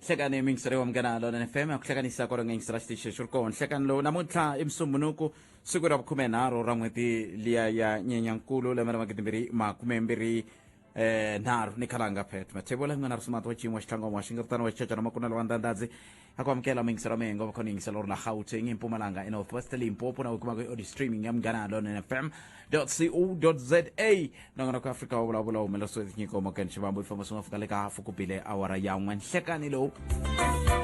Nhlekani miyingiseri wa Munghana Lonene FM ya ku hlekanisa kwalo nga yingisela xitichi xi ri kona. Nhlekani lowu namuntlha i Musumbhunuku siku ra vukhumenharhu ra n'hweti liya ya Nyenyankulu lembe ra magidimbirhi makumembirhi nharhu ni khalanga Phet Mathebula n'wana ri sumati wa xiyimo xitlhangomo wa xingaritana wa xichachana makunelo wa ndandadzi a ku amukela muyingiselo wa mehengo va khona yingiselo ri la Gauteng eMpumalanga eNorth West Limpopo na u kumaka audio streaming ya Munghana Lonene FM .co.za nongonoko Afrika wa vulavula humelerisiwe tinyiko Morgan Xivambu yi famba swi nga fika le ka hafu ku bile awara ya n'we nhlekani lowu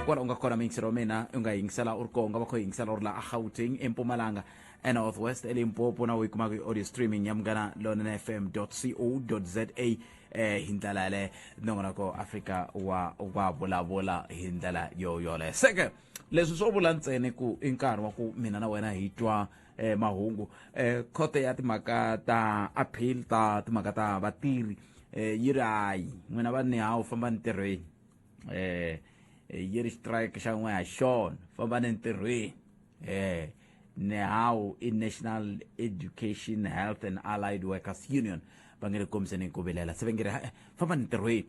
kwala u nga kona muyingiselo wa mina u nga yingisela u ri kona u nga va kho yingisela u ri la eGauteng eMpumalanga eNorth West eLimpopo na u yi kumaka audio streaming ya Munghana Lonene FM .co.za hi ndlela yaleyo nongonoko Afrika wa wa vulavula hi ndlela yo yoleyo seke leswi swo vula ntsena ku i nkarhi wa ku mina na wena hi twa mahungu khoto ya timhaka ta appeal ta timhaka ta vatirhi yi ri hayi n'wina va nihawu famba ntirhweni yi ri strike xa n'we ha xona famba ni ntirhweni NEHAWU i National Education Health and Allied Workers Union va nge le kombiseni ku vilela se va nge ri famba ntirhweni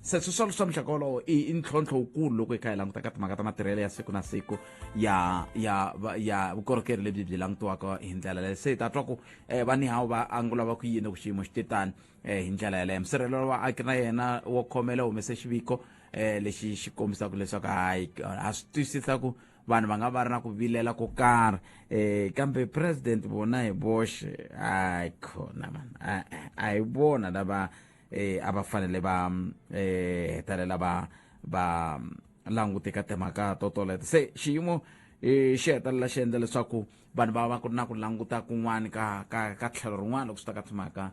se swi swa muxaka wolowo i ntlhontlho wukulu loko hi kha hi languta ka timhaka ta matirhelo ya siku na siku ya ya ya vukorhokeri lebyi byi langutiwaka hi ndlela leyo se hi ta twa ku va NEHAWU va angula va ku yini loko xiyimo xi te tani hi ndlela yaleyo musirhelelo wa vaaki na yena wo khomela humese xiviko lexi xi kombisaka leswaku hayi ha swi twisisa ku vanhu va nga va ri na ku vilela ko karhi kambe president vona hi voxe hayi khona man a hi vona lava a va fanele va hetelela va va langute ka timhaka to toleto se xiyimo xi hetelela xi endla leswaku vanhu va va ku ri na ku languta kun'wana ka ka ka tlhelo rin'wana loko swi ta ka timhaka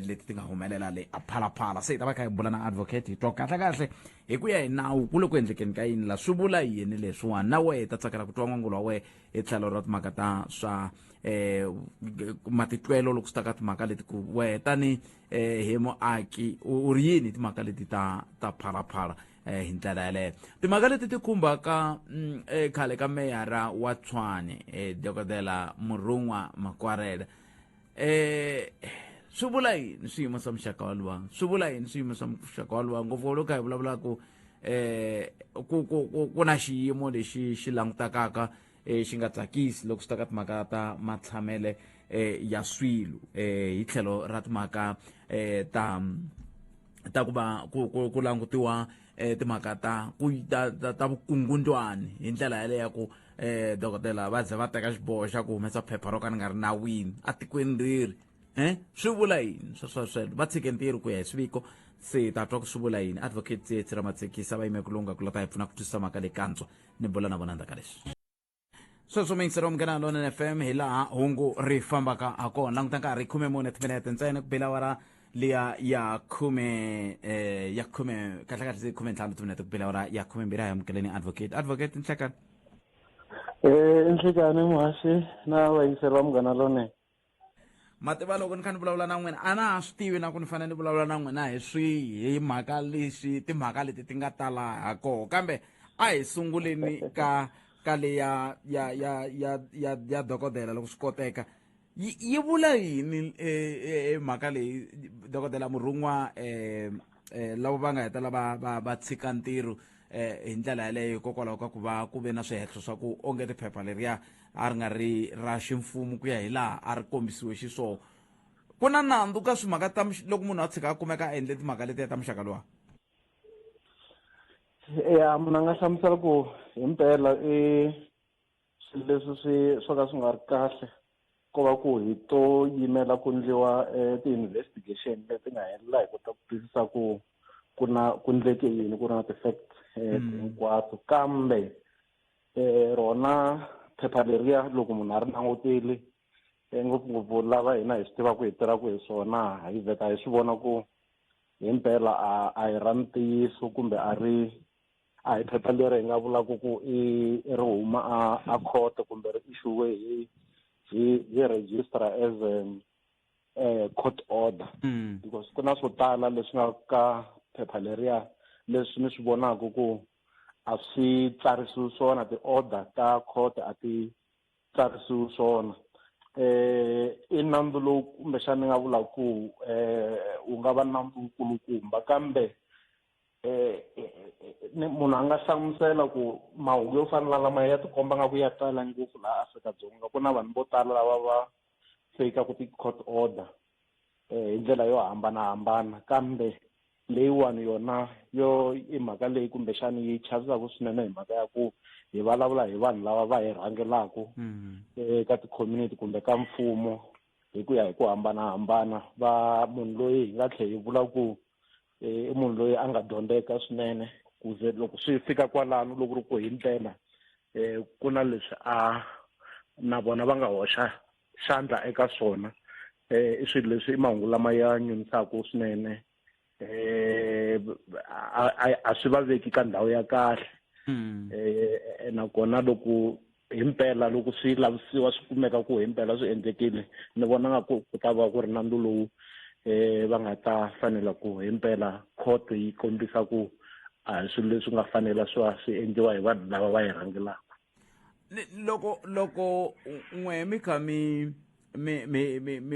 leti ti nga humelela le a phalaphala se hi ta va kha hi bula na advocate hi twa kahle kahle hi ku ya hi nawu ku le ku endlekeni ka yini la swi vula yini leswiwani na wehe hi ta tsakela ku twa n'wangulo wa wehe hi tlhelo ra timhaka ta swa matitwelo loko swi ta ka timhaka leti ku wehe tani hi muaki u ri yini timhaka leti ta ta phalaphala hi ndlela yaleyo timhaka leti ti khumbaka khale ka meyara wa Tshwane dokodela Murunwa Makwarela swi vula yini swiyimo swa muxaka walowa swi vula yini swiyimo swa muxaka walowa ngopfu loko hi vulavula ku ku ku ku ku na xiyimo lexi xi langutakaka xi nga tsakisi loko swi ta ka timhaka ta matshamele ya swilo hi tlhelo ra timhaka ta ta ku va ku ku ku langutiwa timhaka ta ku ta ta vukungundwani hi ndlela yaleyo ya ku dokodela va ze va teka xiboho xa ku humesa phepha ro ka ni nga ri nawini atikweni reri swi vula yini swa sweswo va tshike ntirho ku ya hi swiviko se ta twa ku swi vula yini advocate Tsietsi Ramatsekisa va yime ku lungha ku la ta hi pfuna ku twisisa mhaka leyi kantswa ni bula na vona ndzhaku ka leswi sweswo muyingiseri wa Munghana Lonene FM hi laha hungu ri fambaka ha kona languta nkarhi 14 timinete ntsena ku bela awara liya ya khume ya khume kahle kahle se 15 timinete ku bela awara ya 12 hi amukeleni advocate advocate nhlekani Nhlekani muhaxi na vayingiseri va Munghana Lonene. Mativa loko ni kha ni vulavula na n'wina a na ha swi tivi na ku ni fanele ni vulavula na n'wina hi swihi hi mhaka leswi timhaka leti ti nga tala ha koho kambe a hi sunguleni ka ka le ya ya ya ya ya ya dokodela loko swi koteka yi yi vula yini mhaka leyi dokodela Murunwa lava va nga hetelela va va va tshika ntirho hi ndlela yaleyo hikokwalaho ka ku va ku ve na swihehlo swa ku onge tiphepha leriya a ri nga ri ra ximfumo ku ya hi laha a ri kombisiwe xiswona ku na nandzu ka swimhaka ta loko munhu a tshika a kumeka a endle timhaka letiya ta muxaka luwa Ya munhu a nga hlamusela ku himpela i swilo leswi swi swo ka swi nga ri kahle ko va ku hi to yimela ku ndliwa ti-investigation leti nga helela hi kota ku twisisa ku ku na ku ndleke yini ku ri na ti-facts hinkwato kambe rona phepha leriya loko munhu a ri langutile ngopfungopfu lava hina hi swi tivaka hi tirhaka hi swona hi vheta hi swi vona ku himpela a hi ra ntiyiso kumbe a ri a hi phepha leri hi nga vulaka ku i ri huma a court kumbe ri issuwe hi hi hi register as a court order because ku na swo tala leswi nga ka phepha leriya leswi ni swi vonaka ku a swi tsarisiwi swona ti-order ta court a ti tsarisiwi swona i nandzu lowu kumbexana ni nga vula ku wu nga va nandzu wukulukumba kambe Munhu a nga hlamusela ku mahungu yo fana na lama ya tikomba nga ku ya tala ngopfu laha Afrika-Dzonga. Ku na vanhu vo tala lava va feyikaku ti-court order hi ndlela yo hambanahambana, kambe leyiwani yona yo i mhaka leyi kumbexani yi chavisaka swinene, hi mhaka ya ku hi vulavula hi vanhu lava va hi rhangelaku eka ti-community kumbe ka mfumo hi ku ya hi ku hambanahambana. Va munhu loyi hi nga tlhela hi vula ku i munhu loyi a nga dyondzeka swinene, ku ze loko swi fika kwalano, loko ri ku hi ndlela ku na leswi a na vona va nga hoxa xandla eka swona, i swilo leswi i mahungu lama ya nyumisaka swinene, a swi va veki ka ndhawu ya kahle. Nakona loko himpela loko swi lavisiwa swi kumeka ku himpela swi endlekile, ni vona nga ku ku ta va ku ri nandzu lowu va nga ta fanela ku himpela court yi kombisa ku a hi swilo leswi nga fanela swi va swi endliwa hi vanhu lava va yi rhangelaka. Loko n'we mi kha mi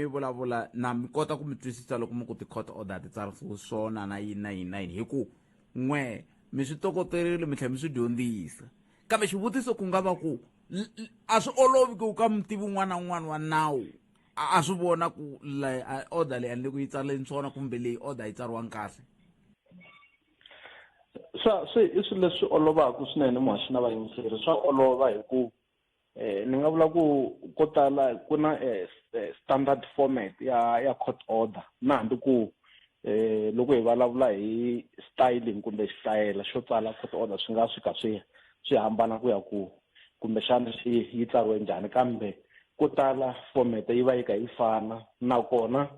vulavula na mi kota ku mi twisisa loko mi ku ti-court order ti tsarisiwe swona na yini na yini na yini, hi ku n'we mi swi tokoterile, mi tlhela mi swi dyondzisa, kambe xivutiso ku nga va ku a swi olovi ku ka mutivi un'wana na un'wana wa nawu a swi vona ku order leyi a ni le ku yi tsaleni swona kumbe leyi order yi tsariwangi kahle? Swa swi i swilo leswi olovaka swinene, muhaxi na vayingiseri. Swa olova hi ku ni nga vula ku ko tala ku na standard format ya court order, na hambi ku loko hi vulavula hi styling kumbe xitayela xo tsala court order swi nga fika swi hambana ku ya ku kumbexana swi yi tsariwe njhani, kambe ko tala format yi va yi kha yi fana. Nakona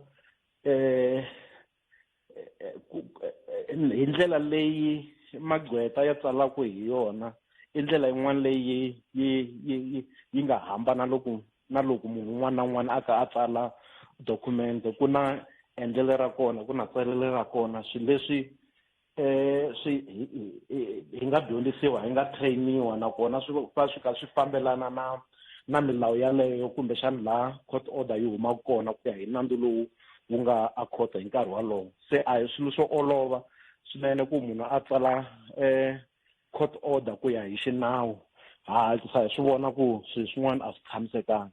hi ndlela leyi magqweta ya tsalaka hi yona i ndlela yin'wana leyi yi nga hambana loko na loko munhu un'wana na un'wana a ka a tsala document. Ku na endlelo ra kona, ku na tsalelo ra kona, swilo leswi swi hi nga dyondzisiwa, hi nga trainiwa, nakona swi va swi kha swi fambelana na milawu yaleyo kumbexana laha court order yi humaka kona ku ya hi nandzu lowu wu nga a court hi nkarhi wolowo. Se a hi swilo swo olova swinene ku munhu a tsala court order ku ya hi xinawu. Ha hatlisa hi swi vona ku swilo swin'wana a swi tshamisekanga.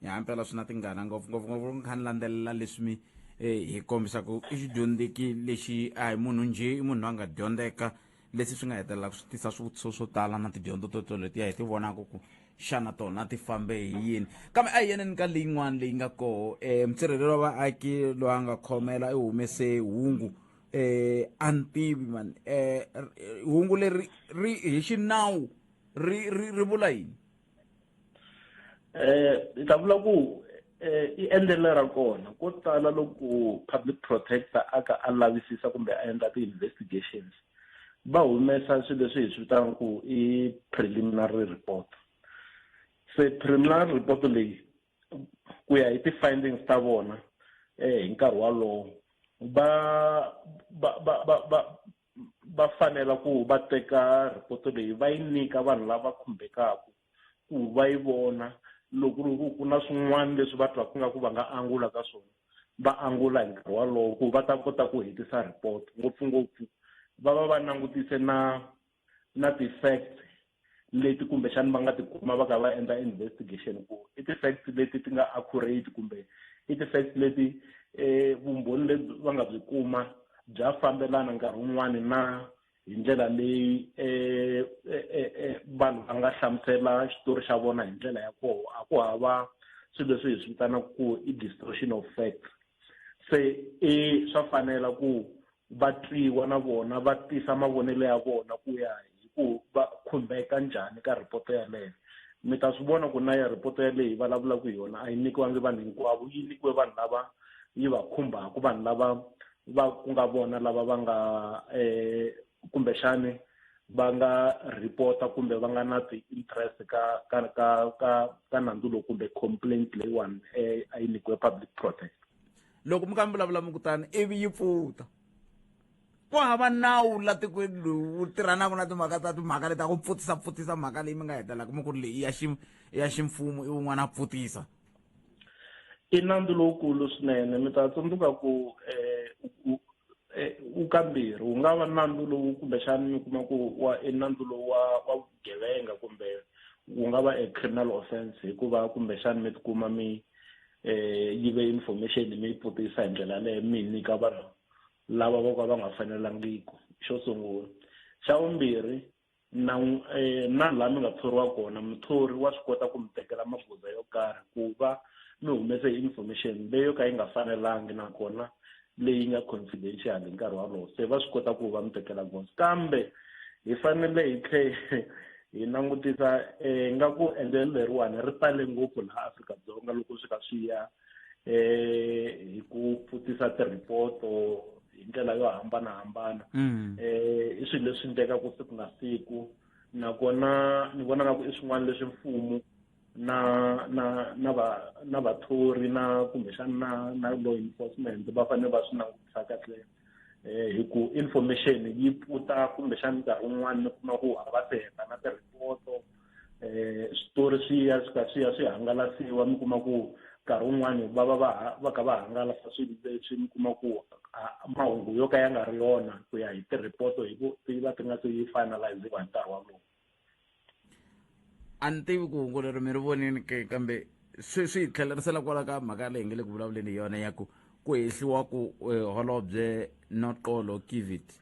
Ya mpela swi na tingana ngopfu ngopfu ngopfu kha ni landzelela leswi mi hi kombisaka i xidyondzeki lexi a hi munhu njhe, i munhu loyi a nga dyondzeka, leswi swi nga hetelela swi tisa swivutiso swo tala na tidyondzo to letiya hi ti vonaka ku xana tona ti fambe hi yini. Kambe a hi yeneni ka leyin'wana leyi nga koho. Musirheleli wa vaaki loyi a nga khomela i humese hungu, a ni tivi mani, hungu leri ri hi xinawu ri vula yini? Hi ta vula ku i endlelo ra kona ko tala loko public protector a ka a lavisisa kumbe a endla ti-investigations, va humesa swilo leswi hi swi vitanaka ku i preliminary report. Se preliminary report leyi, ku ya hi ti-findings ta vona hi nkarhi walowo, va fanela ku va teka report leyi va yi nyika vanhu lava khumbekaka ku va yi vona. Loko ri ku ku na swin'wana leswi va twaka nga ku va nga angula ka swona, va angula hi nkarhi walowo ku va ta kota ku hetisa report. Ngopfungopfu va va va langutise na ti-facts leti kumbexana va nga tikuma va kha va endla investigation, ku i ti-facts leti ti nga accurate kumbe i ti-facts leti vumbhoni lebyi va nga byi kuma bya fambelana nkarhi wun'wani na hi ndlela leyi vanhu va nga hlamusela xitori xa vona hi ndlela ya koho, a ku hava swilo leswi hi swi vitanaka ku i distortion of facts. Se i swa fanela ku va twiwa na vona, va tisa mavonelo ya vona ku ya hi ku va khumbeka njhani ka report yaleyo. Mi ta swi vona ku na ya report yaleyo hi vulavulaka hi yona a yi nyikiwangi vanhu hinkwavo, yi nyikiwe vanhu lava yi va khumbaka, vanhu lava va ku nga vona lava va nga kumbexani va nga reporta kumbe va nga na ti-interest ka nandzu lowu kumbe complaint leyiwani a yi nyikiwe public protect. Loko mi kha mi vulavula mi kutani ivi yi pfuta, ku hava nawu la tikweni lowu wu tirhanaka na timhaka ta timhaka leti ta ku pfutisa pfutisa mhaka leyi mi nga hetelelaka mi ku ri leyi ya ximfumo, i wun'wana a pfutisa? I nandzu lowukulu swinene. Mi ta tsundzuka ku Wu kambirhi, wu nga va nandzu lowu kumbexani mi kuma ku wa i nandzu lowu wa vugevenga, kumbe wu nga va a criminal offense, hikuva kumbexani mi tikuma mi yive information mi yi pfutisa hi ndlela yaleyo, mi nyika vanhu lava vo ka va nga fanelangiku. Xo sungula. Xa vumbirhi, na na laha mi nga thoriwa kona, muthori wa swi kota ku mi tekela magoza yo karhi ku va mi humese information leyi yo ka yi nga fanelangi, nakona leyi nga confidential hi nkarhi wolowo. Se va swi kota ku va mi tekela goza, kambe hi fanele hi tlhe hi langutisa nga ku endlelo leriwani ri tale ngopfu laha Afrika-Dzonga loko swi ka swi ya hi ku pfutisa tiripoto hi ndlela yo hambanahambana. I swilo leswi endlekaka siku na siku, nakona ni vona nga ku i swin'wana leswi mfumo na na na va na vathori na kumbexana na law enforcement va fanele va swi langutisa kahle, hi ku information yi pfuta kumbexana nkarhi wun'wani mi kuma ku a va se heta na tiripoto, switori swi ya swi ka swi ya swi hangalasiwa. Mi kuma ku nkarhi wun'wani va va kha va hangalasa swilo leswi, mi kuma ku mahungu yo ka ya nga ri yona ku ya hi tiripoto, hi ku ti va ti nga se yi finaliziwa hi nkarhi walowo. A ni tivi ku hungu leri mi ri vonini ke, kambe swi hi tlhelerisela kwala ka mhaka leyi nge le ku vulavuleni hi yona ya ku hehliwa ku holobye Noxolo Kiviet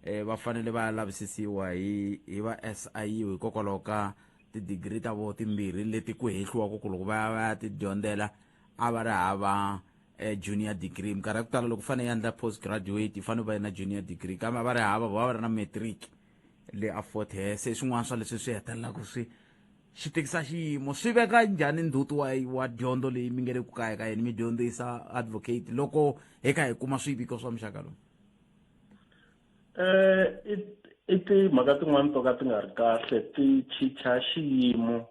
va fanele va lavisisiwa hi va SIU hikokwalaho ka tidigiri ta vo timbirhi leti ku hehliwaka ku loko va ya va ya ti dyondzela a va ri hava junior degree. Minkarhi ya ku tala loko fanele ya endla post graduate, yi fanele va yi na junior degree, kambe a va ri hava, va ri na matric le a Fort Hare. Se swin'wana swa leswi swi hetelelaka swi xi tikisa xiyimo, swi veka njhani ndzhuti wa dyondzo leyi mi nge le ku kaya ka yini mi dyondzisa, advocate, loko hi kha hi kuma swiviko swa muxaka lowu? I timhaka tin'wani to ka ti nga ri kahle, ti chicha xiyimo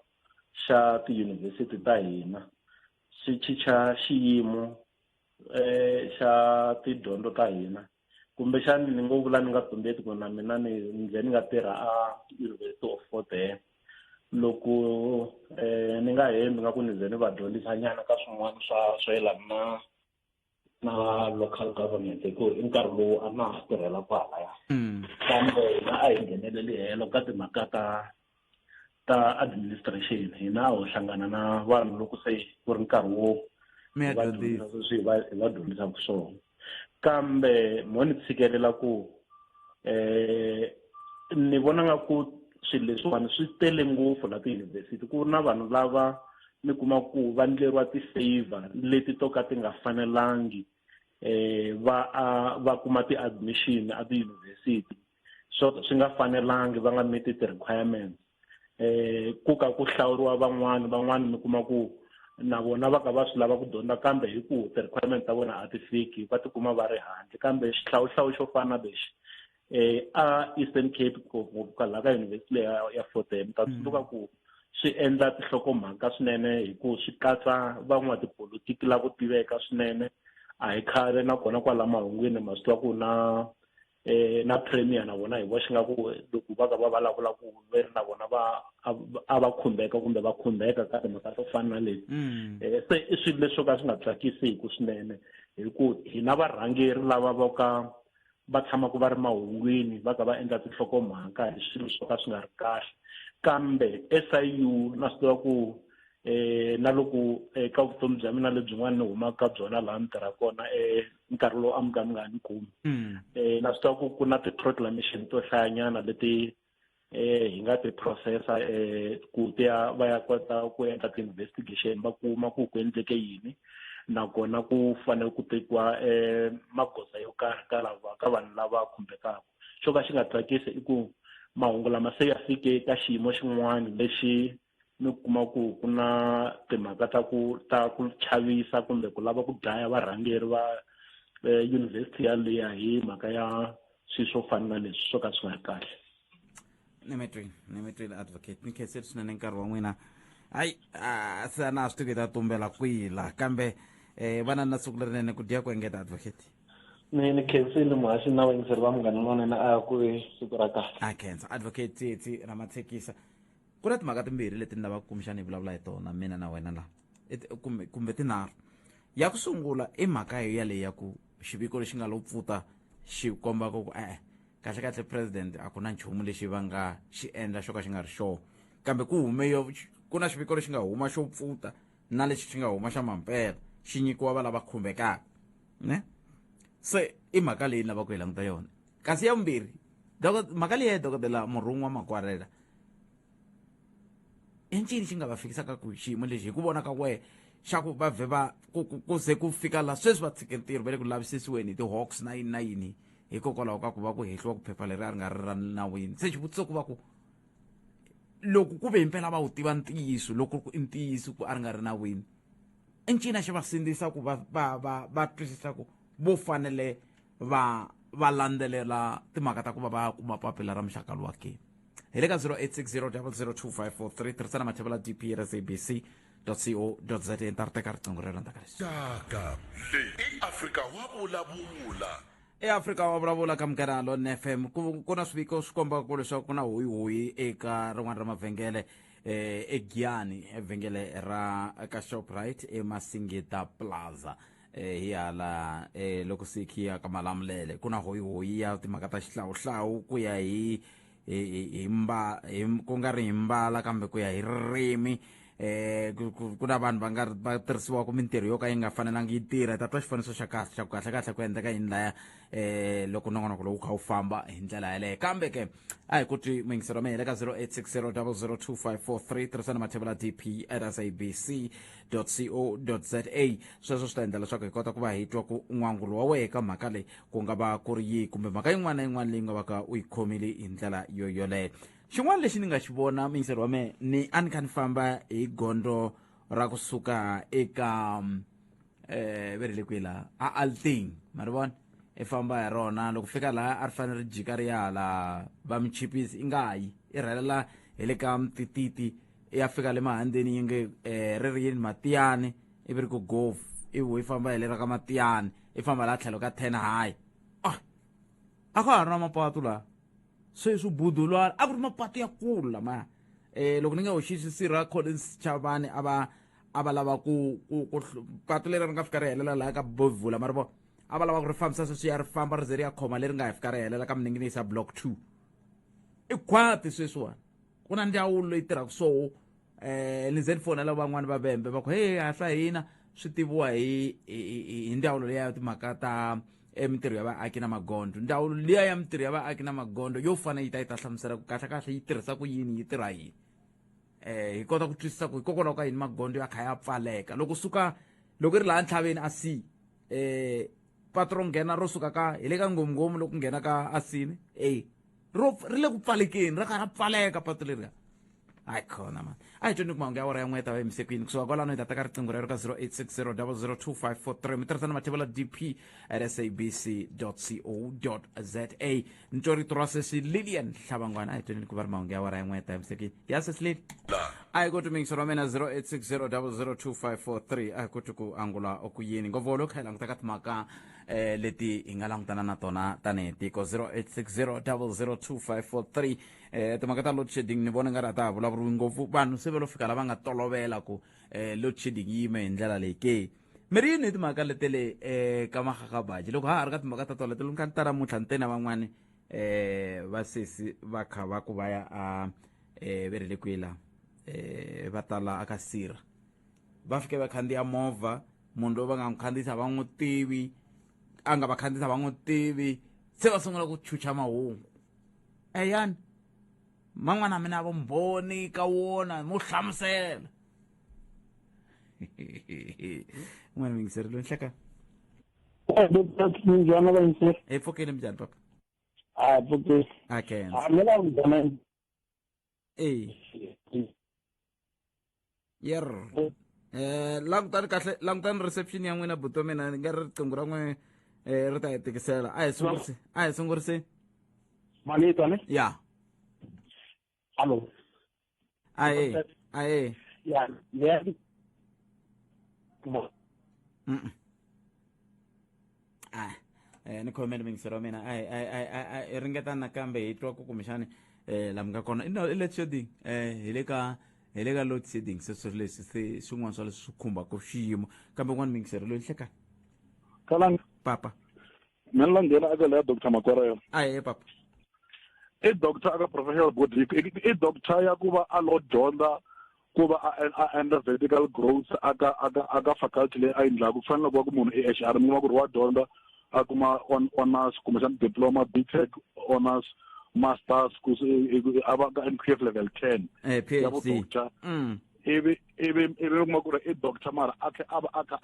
xa tiyunivhesiti ta hina, swi chicha xiyimo xa tidyondzo ta hina. Kumbexani ni ngo vula ni nga tumbeti ku na mina ni ndle ni nga tirha a University of Fort Hare. Loko ni nga hembi nga ku ni ze ni va dyondzisa nyana ka swin'wana swa yelana na local government, hi ku i nkarhi lowu a na ha tirhela kwahalaya, kambe hina a hi ngheneleli helo ka timhaka ta administration. Hina a ho hlangana na vanhu loko se ku ri nkarhi wo mi ya va dyondzisa. Dyondzisa sweswi hi va dyondzisaka swona, kambe mo ni tshikelela ku ni vona nga ku swilo leswiwani swi tele ngopfu la tiyunivhesiti, ku na vanhu lava mi kuma ku va ndleriwa ti-favor leti to ka ti nga fanelangi, va a va kuma ti-admission a tiyunivhesiti swo swi nga fanelangi, va nga meet ti-requirements, ku ka ku hlawuriwa van'wani. Van'wani mi kuma ku na vona va ka va swi lava ku dyondza, kambe hi ku ti-requirement ta vona a ti fiki, va tikuma va ri handle. Kambe xihlawuhlawu xo fana na lexi a Eastern Cape, ngopfungopfu kwalaha ka yunivhesiti leyi ya Fort Hare, mi ta tsundzuka ku swi endla tinhlokomhaka swinene, hi ku swi katsa van'watipolitiki lavo tiveka swinene. A hi khale nakona kwala mahungwini ma swi tiva ku na premier na vona hi voxe nga ku loko va ka va vulavula ku ve ri na vona va a va khumbeka kumbe va khumbeka ka timhaka to fana na leti. Se i swilo leswi swo ka swi nga tsakisiku swinene, hi ku hina varhangeri lava vo ka va tshamaka va ri mahungwini va ka va endla tinhlokomhaka hi swilo swo ka swi nga ri kahle. Kambe SIU na swi tiva ku na loko eka vutomi bya mina lebyin'wana ni humaka ka byona laha ni tirhaka kona, nkarhi lowu a mi ka mi nga ni kumi, na swi tiva ku ku na ti-proclamation to hlayanyana leti hi nga ti processa ku ti ya va ya kota ku endla ti-investigation, va kuma ku ku endleke yini, nakona ku fanele ku tekiwa magoza yo karhi ka lava ka vanhu lava khumbekaka. Xo ka xi nga tsakisi i ku mahungu lama se ya fike ka xiyimo xin'wana lexi mi kuma ku ku na timhaka ta ku chavisa kumbe ku lava ku dlaya varhangeri va yunivhesiti yaliya hi mhaka ya swilo swo fana na leswi swo ka swi nga ri kahle. Ni mi twile, advocate. Ni khensile swinene nkarhi wa n'wina. Hayi, se a na ha swi tivi ta tumbela kwihi la, kambe vana na siku lerinene, ku dya ku engeta, advocate. Ni khensile, muhaxi na vayingiseri va Munghana Lonene, a ku ve siku ra kahle. A khensa, advocate Tsietsi Ramatshekisa. Ku na timhaka timbirhi leti ni lavaka kumbexana hi vulavula hi tona mina na wena laha, kumbe tinharhu. Ya ku sungula i mhaka yo yaleyo ya ku xiviko lexi nga lo pfuta. xi kombaka ku e-e kahle-kahle president a ku na nchumu lexi va nga xi endla xo ka xi nga ri xona, kambe ku hume yo ku na xiviko lexi nga huma xo pfuta na lexi xi nga huma xa mampela xi nyikiwa va lava khumbekaka ne. Se i mhaka leyi ni lavaka ku hi languta yona. Kasi ya vumbirhi, mhaka leyi ya dokodela Murhun'wa Makwarela, i ncini xi nga va fikisaka ku xiyimo lexi hi ku vona ka wehe xa ku va vhe va ku ze ku fika la sweswi va tshike ntirho, va le ku lavisisiweni hi ti-hawks na yini na yini hikokwalaho ka ku va ku hehliwa ku phepha leri a ri nga ri ra nawini? Se xivutiso ku va ku loko ku ve himpela va wu tiva ntiyiso, loko ku i ntiyiso ku a ri nga ri nawini, i ncini a xi va sindzisa ku va va va va twisisa ku vo fanele va va landzelela timhaka ta ku va va kuma papila ra muxaka luwa ke? Hi le ka 0860 002543, tirhisana mathevela dp ra sabc co za. Ta ri teka riqingho rero ndzhaku ka leswi. Taka leyi i Afrika wa vulavula. EAfrika wa vulavula ka Munghana Lon FM. Ku na swiviko swi kombaka ku leswaku ku na hoyihoyi eka rin'wana ra mavhengele eGiyani, evhengele ra ka Shoprite eMasingita Plaza, hi hala loko se khiya ka Malamulele. Ku na hoyihoyi ya timhaka ta xihlawuhlawu ku ya hi hi mba hi ku nga ri hi mbala kambe ku ya hi ririmi. Ku na vanhu va nga va tirhisiwaka mintirho yo ka yi nga fanelangi yi tirha. Hi ta twa xifaniso xa kahle xa ku kahle kahle ku endleka yini laya loko nongonoko lowu kha wu famba hi ndlela yaleyo. Kambe ke a hi ku twi muyingiseri wa mina le ka 0860 002543, tirhisana mathevela dp at sabc co za. Sweswo swi ta endla leswaku hi kota ku va hi twa ku n'wangulo wa wehe ka mhaka leyi ku nga va ku ri yihi, kumbe mhaka yin'wana na yin'wana leyi nga va ka u yi khomile hi ndlela yo yoleyo. Xin'wana lexi ni nga xi vona, muyingiseri wa mehe, ni a ni kha ni famba hi gondzo ra kusuka eka ve ri le kwihi laha a Alting, ma ri vona, i famba hi rona. Loko fika laha a ri fanele ri jika ri ya hala va Michipisi, i nga yi i rhelela hi le ka Mtititi, i ya fika le mahandeni yi nge ri ri yini, Matiyani, ivi ri ku golf, ivi yi famba hi le ra ka Matiyani, i famba laha tlhelo ka ten high. Ah, a ka ha ri na mapatu laha sweswi budulwana a ku ri mapatu ya kulu lamaya. Loko ni nga hoxisi, sirha Collins Chavani a va a va lava ku patu leri ri nga fika ri helela laha ka Bovula, ma ri vona, a va lava ku ri fambisa sweswi ya ri famba ri ze ri ya khoma leri nga hi fika ri helela ka Mininginisa block 2. I khwati sweswiwani ku na ndzawulo leyi tirhaka so ni ze ni fonela van'wani va vembe, va ku hey, a swa hina swi tiviwa hi ndzawulo leya timhaka ta mintirho ya vaaki na magondzo. Ndzawulo liya ya mintirho ya vaaki na magondzo yo fana yi ta yi ta hlamusela ku kahle kahle yi tirhisa ku yini, yi tirha yini, hi kota ku twisisa ku hikokwalaho ka yini magondzo ya kha ya pfaleka loko suka loko ri laha ntlhaveni a si patu ro nghena ro suka ka hi le ka Ngomngomu loko nghena ka Asini e ro ri le ku pfalekeni, ra kha ra pfaleka patu leriya. Hayi khona mani, a hi tweni ku mahungu ya awara ya n'we ta va yimisekwini. Kusuka kwalano hi ta teka riqingho rero ka 0860 002543, mi tirhisana mathevela dp at sabc co za. Ni twa rito ra sesi Lilian Hlabangwana. A hi tweni ku va ri mahungu ya awara ya n'we ta yimisekwini ya sesi Lili. A hi koti muyingiseri wa mina, 0860 002543. A hi koti ku angula ku yini ngopfu loko kha hi languta ka timhaka leti hi nga langutana na tona tanihi tiko. 0860 002543. Timhaka ta load shedding ni vona nga ri a ta ha vulavuriwi ngopfu, vanhu se va lo fika lava nga tolovela ku load shedding yi yime hi ndlela leyi ke. Mi ri yini hi timhaka lete le ka magagabaji? Loko ha ha ri ka timhaka ta tona leti ni kha ni ta namuntlha ni te na van'wani vasesi va kha va ku va ya a ve ri le kwihi laha va tala aka sira, va fike va khandziya movha, munhu loyi va nga n'wi khandziyisa va n'wi tivi, a nga va khandziyisa va n'wi tivi, se va sungula ku chucha mahungu eyani man'wana mina vumbhoni ka wona mo hlamusela n'wana. Muyingiseri loyi, nhleka. Njhani vayingiseri? Hi pfukile, minjhani papa? A pfukile. A khensa. A mina vujana. E yer langutani kahle, langutani reception ya n'wina buto mina ni nga ri riqingho ra n'we ri ta hi tikisela. A hi sungurise, a hi sungurise. Mali tani. Ya. Hallo. Ae ae. Ya ya. Ah, ni khomele mingisero wa mina. Ai ai ai ai, ringeta nakambe hi twa ku kumbexani la mi nga kona. I load shedding, hi le ka load shedding. Se swilo leswi se swin'wana swa leswi swi khumbaka xiyimo, kambe n'wana mingisero loyi, hlekani. Kalanga. Papa. Mina la nghena aka leya Dr Makwarela. Ahe papa. I doctor aka professional body, i doctor ya ku va a lo dyondza ku va a endla vertical growth aka faculty leyi a yi endlaku. Ku fanele ku va ku munhu i HR, mi kuma ku ri wa dyondza a kuma honors, kumbexana diploma, BTech, honors, masters, ku a va ka NQF level 10 ya vu doctor. Ivi u kuma ku ri i doctor, mara a tlhe a va a kha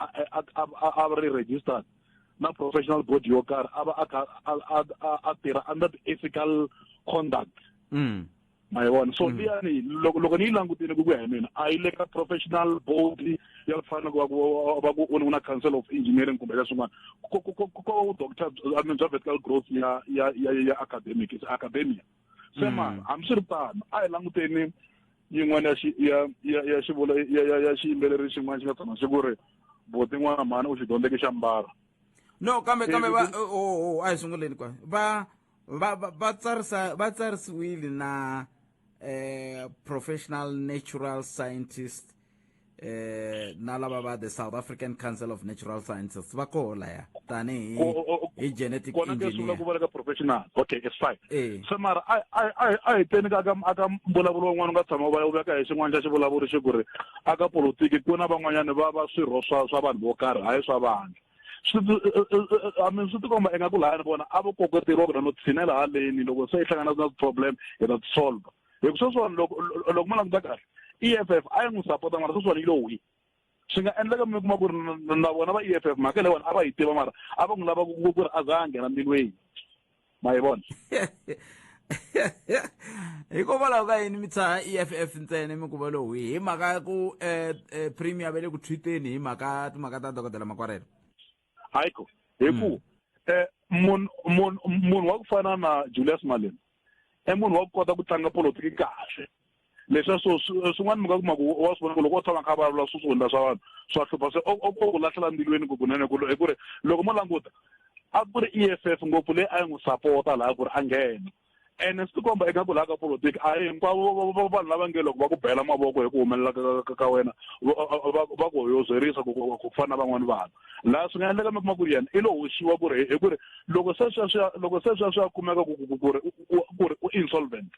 a ri registered na professional body yo karhi, a va a kha a tirha under the ethical conduct. Ma yi vona? So liyani loko ni yi langutile ku ya hi mina, a yi le ka professional body ya ku fana na ku va ku u na Council of Engineering kumbe ka swin'wana. Ko doctor, I mean, bya vertical growth ya academic, is academia. Se mara hambiswiritano, a hi languteni yin'wana ya xi ya ya ya xivula ya xiyimbeleri xin'wana xi nga tshama xi ku ri boti n'wana mhani u xi dyondzeke xa mbara. No, kambe va oh, a hi sunguleni kwa va tsarisa, va tsarisiwile na professional natural scientist, na lava va the South African Council of Natural Sciences, va koho laya tanihi hi genetic Kona ke sungula engineer. Ku vula ka professional, okay, it's fine. Eh. Se mara a hi teni ka mbulavulo wun'wana u nga tshama u va u veka hi xin'wana xa xivulavuri xi ku ri aka politiki ku na van'wanyani va va swirho swa vanhu vo karhi, hayi swa vandla. I mean, swi tikomba ingaku lahayani vona a vo koketeriwa ku no tshinela haleni, loko se i hlangana na problem hi ta ti solve. Hi ku sweswiwani loko mo languta kahle, EFF a yi n'wi sapota, mara sweswiwani yi lo wi. Swi nga endleka mi kuma ku ri na vona va EFF mhaka leyiwani a va yi tiva, mara a va n'wi lava ku ri a za a nghena mbilweni. Ma yi vona? Hikokwalaho ka yini mi tshaha EFF ntsena, mi ku va lo wi? Hi mhaka ya ku premier va le ku tweeteni hi mhaka timhaka ta Dokodela Makwarela? Hayiko, hi ku munhu wa ku fana na Julius Malema i munhu wa ku kota ku tlanga politiki kahle. Leswiya so swin'wana mi nga kuma ku wa swi vona ku loko o tshama kha a vulavula swihundla swa vanhu swa hlupha, se o ku lahlela mbilwini ku kunene ku hi ku ri loko mo languta a ku ri EFF ngopfu leyi a yi n'wi sapota laha ku ri a nghena. Ene swi tikomba eka ku laha ka politiki a hi hinkwavo vanhu lava nge loko va ku bela mavoko hi ku humelela ka wena va ku hoyozerisa ku fana na van'wani vanhu. Laha swi nga endleka mi kuma ku ri yena i lo hoxiwa ku ri hi ku ri loko se sweswiya swi ya kumeka ku ri u insolvent,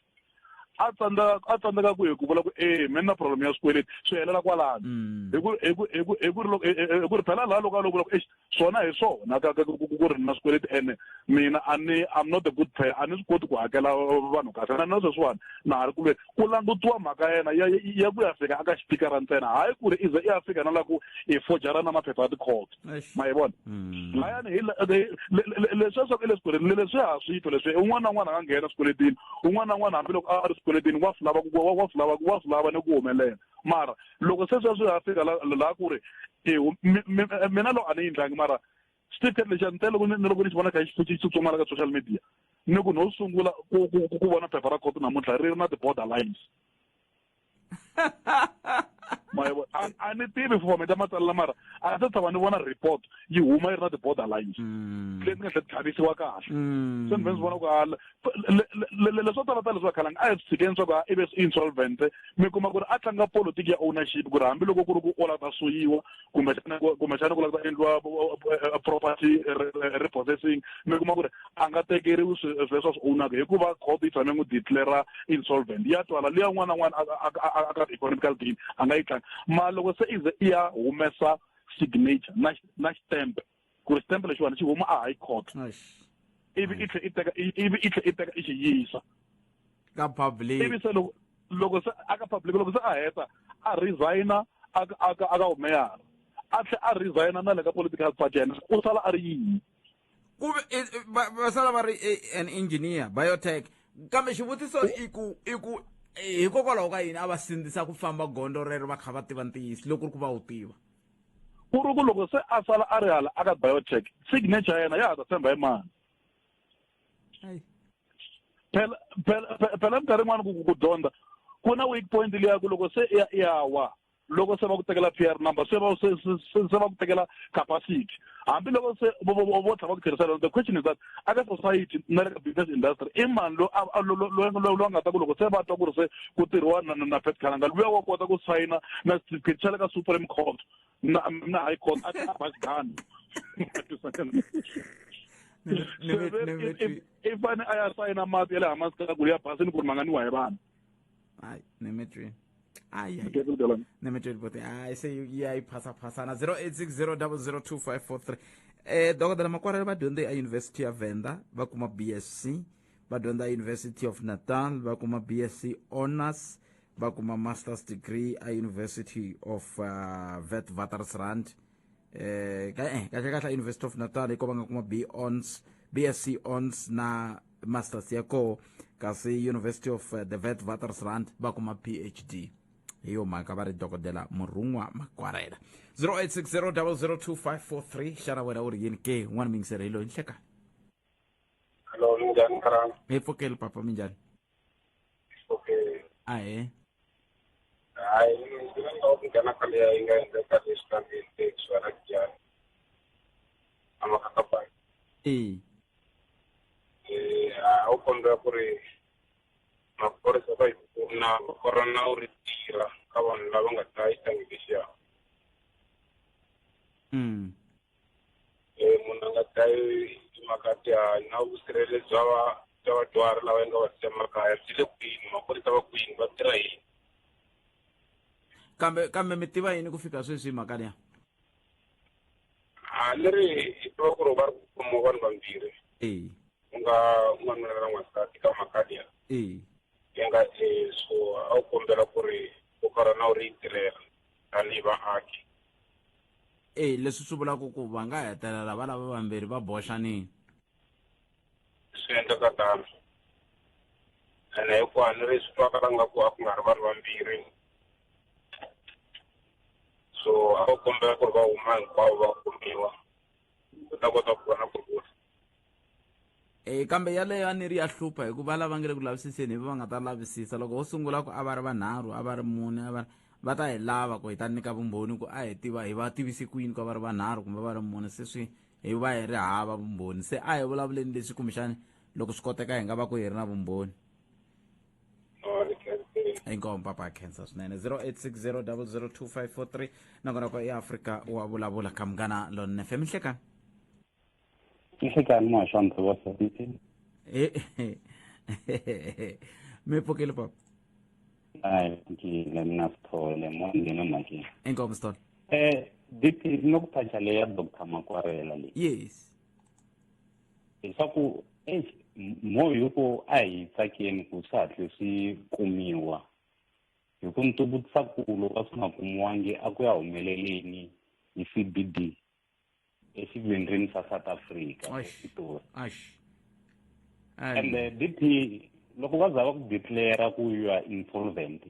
a tsandzeka ku hi ku vula ku e mina na problem ya swikweleti, swi helela kwalano. Hi ku ri phela laha loko a lo vula ku exi swona hi swona ku ri na swikweleti, ene mina a ni I'm not a good player, a ni swi koti ku hakela vanhu kahle, na sweswiwani na ha ri ku lweni. Ku langutiwa mhaka ya yena ya ku ya fika aka xipikara ntsena, hayi ku ri ize i ya fika na la ku i fojara na maphepha ya tikhoto. Ma yi vona? Layani hi leswiya swa ku i le swikweletini, leswi ha swi twa leswi un'wana na un'wana a nga nghena swikweletini, un'wana na un'wana hambiloko a ri swikweletini wa swi lava wa swi lava wa swi lava ni ku humelela. Mara loko se sweswo ya fika laha ku ri mina lo a ni yi ndlangi, mara certificate lexiya ntsena loko ni loko ni xi vona kha xi tsutsumela ka social media, ni ku no sungula ku vona phepha ra khoto namuntlha ri ri na ti-border lines. Ma yi vona? A ni tivi format ya matsalelo, mara a se tshama ni vona report yi huma yi ri na ti-border lines leti nga tlhela ti khavisiwa kahle. Se ni ve ni swi vona ku leswo tala tala leswi va khalanga a hi swi tshikeni swa ku i ve insolvent. Mi kuma ku ri a tlanga politiki ya ownership, ku ri hambiloko ku ri ku u lava ta suyiwa, kumbexana ku lava ta endliwa property repossessing, mi kuma ku ri a nga tekeriwi swilo leswi a swi ownaka hikuva court yi tshame n'wi declare insolvent. Ya twala liya, un'wana na un'wana a ka economical gain a nga yi tlanga. Ma loko se i ze i ya humesa signature na xitempe, ku ri xitempe lexiwani xi huma a high court, ivi i tlhe i teka ivi i tlhe i teka i xi yisa ka public, ivi se loko se aka public, loko se a heta a resigna aka umeyara, a tlhe a resigna na le ka political party yena, u sala a ri yini? Kuve va sala va ri an engineer biotech. Kambe xivutiso i ku hikokwalaho ka yini a va sindzisa ku famba gondzo rero va kha va tiva ntiyiso, loko ku ri ku va wu tiva? Ku ri ku loko se a sala a ri hala aka biotech, signature ya yena ya ha ta tshemba hi mani? Phela minkarhi yin'wani ku dyondza ku na weak point liya ku loko se ya wa, loko se va ku tekela PR number, se va ku tekela capacity, hambiloko se vo tlhela va ku tlherisela. The question is that aka society na le ka business industry, i mani lo a nga ta ku loko se va twa ku ri se ku tirhiwa na Pat Khalanga, luya wa kota ku sayina na certificate xa le ka Supreme Court na High Court, a ba xigano? I fane a ya sayina mati ya le Hammanskraal ku ya basini ku ri ma nga nwiwa hi vanhu. Hayi, ni mi twini. Ayi, ni mi twini boti. Hayi, se yi ya yi phasaphasana. 0860002543. Dokodela Makwarela va dyondze eUniversity ya Venda, va kuma BSc, va dyondza University of Natal, va kuma BSc Honors, va kuma Master's degree a University of Witwatersrand. Kahle kahle University of Natal hi ko va nga kuma B Ons, BSc Ons na Masters ya koho, kasi University of the Witwatersrand va kuma PhD. Hi yo mhaka va ri dokodela Murhun'wa Makwarela. 0860002543. Xana wena u ri yini ke? N'wana mingiseri hi loyi. Nhlekani. Hello, minjhani Karana? Hi pfukeli papa, minjhani? Okay. Ahee. Hayi, ndzi nga lava ku nghena ka leya yi nga endleka leswi ekusuhi na Giyani. Amakakapani. A wu kombela ku ri maphorisa va hi pfuna va ri na wu ri tirha ka vanhu lava nga dlaya xihlangi lexiya. Munhu a nga dlayi hi timhaka tihanyi na vusirheleri bya bya vadyuhari lava yi nga va siya makaya byi le kwini, maphorisa va kwini, va tirha yini? Kambe mi tiva yini ku fika sweswi hi mhaka liya? A ni ri hi tiva ku ri va ri ku khomiwa vanhu vambirhi. Ku nga n'wanuna na n'wansati ka mhaka liya. Yi nga so a wu kombela ku ri ku karhi na wu ri yi tirhela tanihi vaaki. Leswi swi vulaka ku va nga hetelela va lava vambirhi va boxanini. Swi endleka tano. Ene hikuva ni ri swi twakala nga ku a ku nga ri vanhu vambirhi. So a va kombela ku ri va huma hinkwavo va kumiwa. U ta kota ku vona ku ri Kambe yaleyo a ni ri ya hlupha hikuva lava nga le ku lavisiseni hi va nga ta lavisisa. Loko ho sungula ku a va ri vanharhu, a va ri mune, a va va ta hi lava ku hi ta nyika vumbhoni ku a hi tiva hi va tivise ku yini ku a va ri vanharhu kumbe va ri mune, se swi hi va hi ri hava vumbhoni. Se a hi vulavuleni leswi kumbexani loko swi koteka hi nga va ku hi ri na vumbhoni. Inkomu papa, khensa swinene. 0860002543. Nakona ko eAfrika wa vulavula ka Munghana Lonene FM. Nhlekani. Nhlekani muhaxi wa ndhawu wa Sabiti. Mi pfukile papa? Hayi, pfukile mina Sithole, mo nghena mhakeni. Inkomu Sithole. DP no ku thacha leya ya Dr Makwarela leyi. Yes. Leswaku mo hi ku a hi tsakeni ku swi hatle swi kumiwa. Hi ku ni tivutisa ku loko a swi nga kumiwangi a ku ya humeleleni hi CBD exivendleni xa South Africa, Pretoria. And DP loko va za va ku declare ku you are insolvent,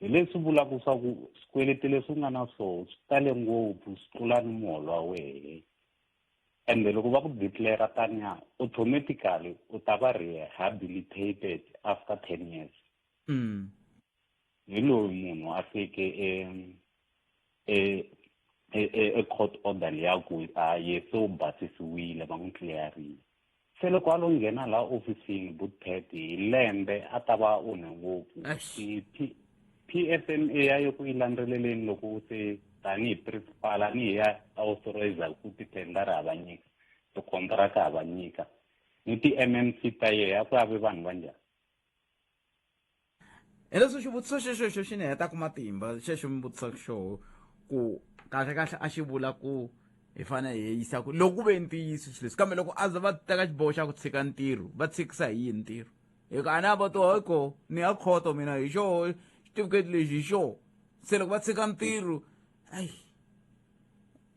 hi leswi vulaka swa ku swikweleti leswi u nga na swona swi tale ngopfu swi tlula ni muholo wa wehe. And loko va ku declare taniya, automatically u ta va rehabilitated after 10 years. Hi loyi munhu a fike e court order liya ku a ye se u basisiwile, va n'wi clearile. Se loko a lo nghena laha ofisini Bootpad hi lembe a ta va onhe ngopfu. PFMA ya yo ku yi landzeleleni loko se tanihi principal a ni hi ya authorize ku ti-tender ha va nyika, ti-contract ha va nyika, ni ti-MMC ta yehe a ku ave vanhu va njhani? Hi leswi xivutiso xexo xo xi ni hetaka matimba xexo mi vutisaka xoho ku kahle kahle a xi vula ku hi fanele hi yisa ku loko ku ve ntiyiso swilo leswi, kambe loko a ze va teka xiboho xa ku tshika ntirho va tshikisa hi yini ntirho? Hi ku a na va to hayi ko ni ya khoto mina hi xoho xitifiketi lexi hi xoho. Se loko va tshika ntirho ai.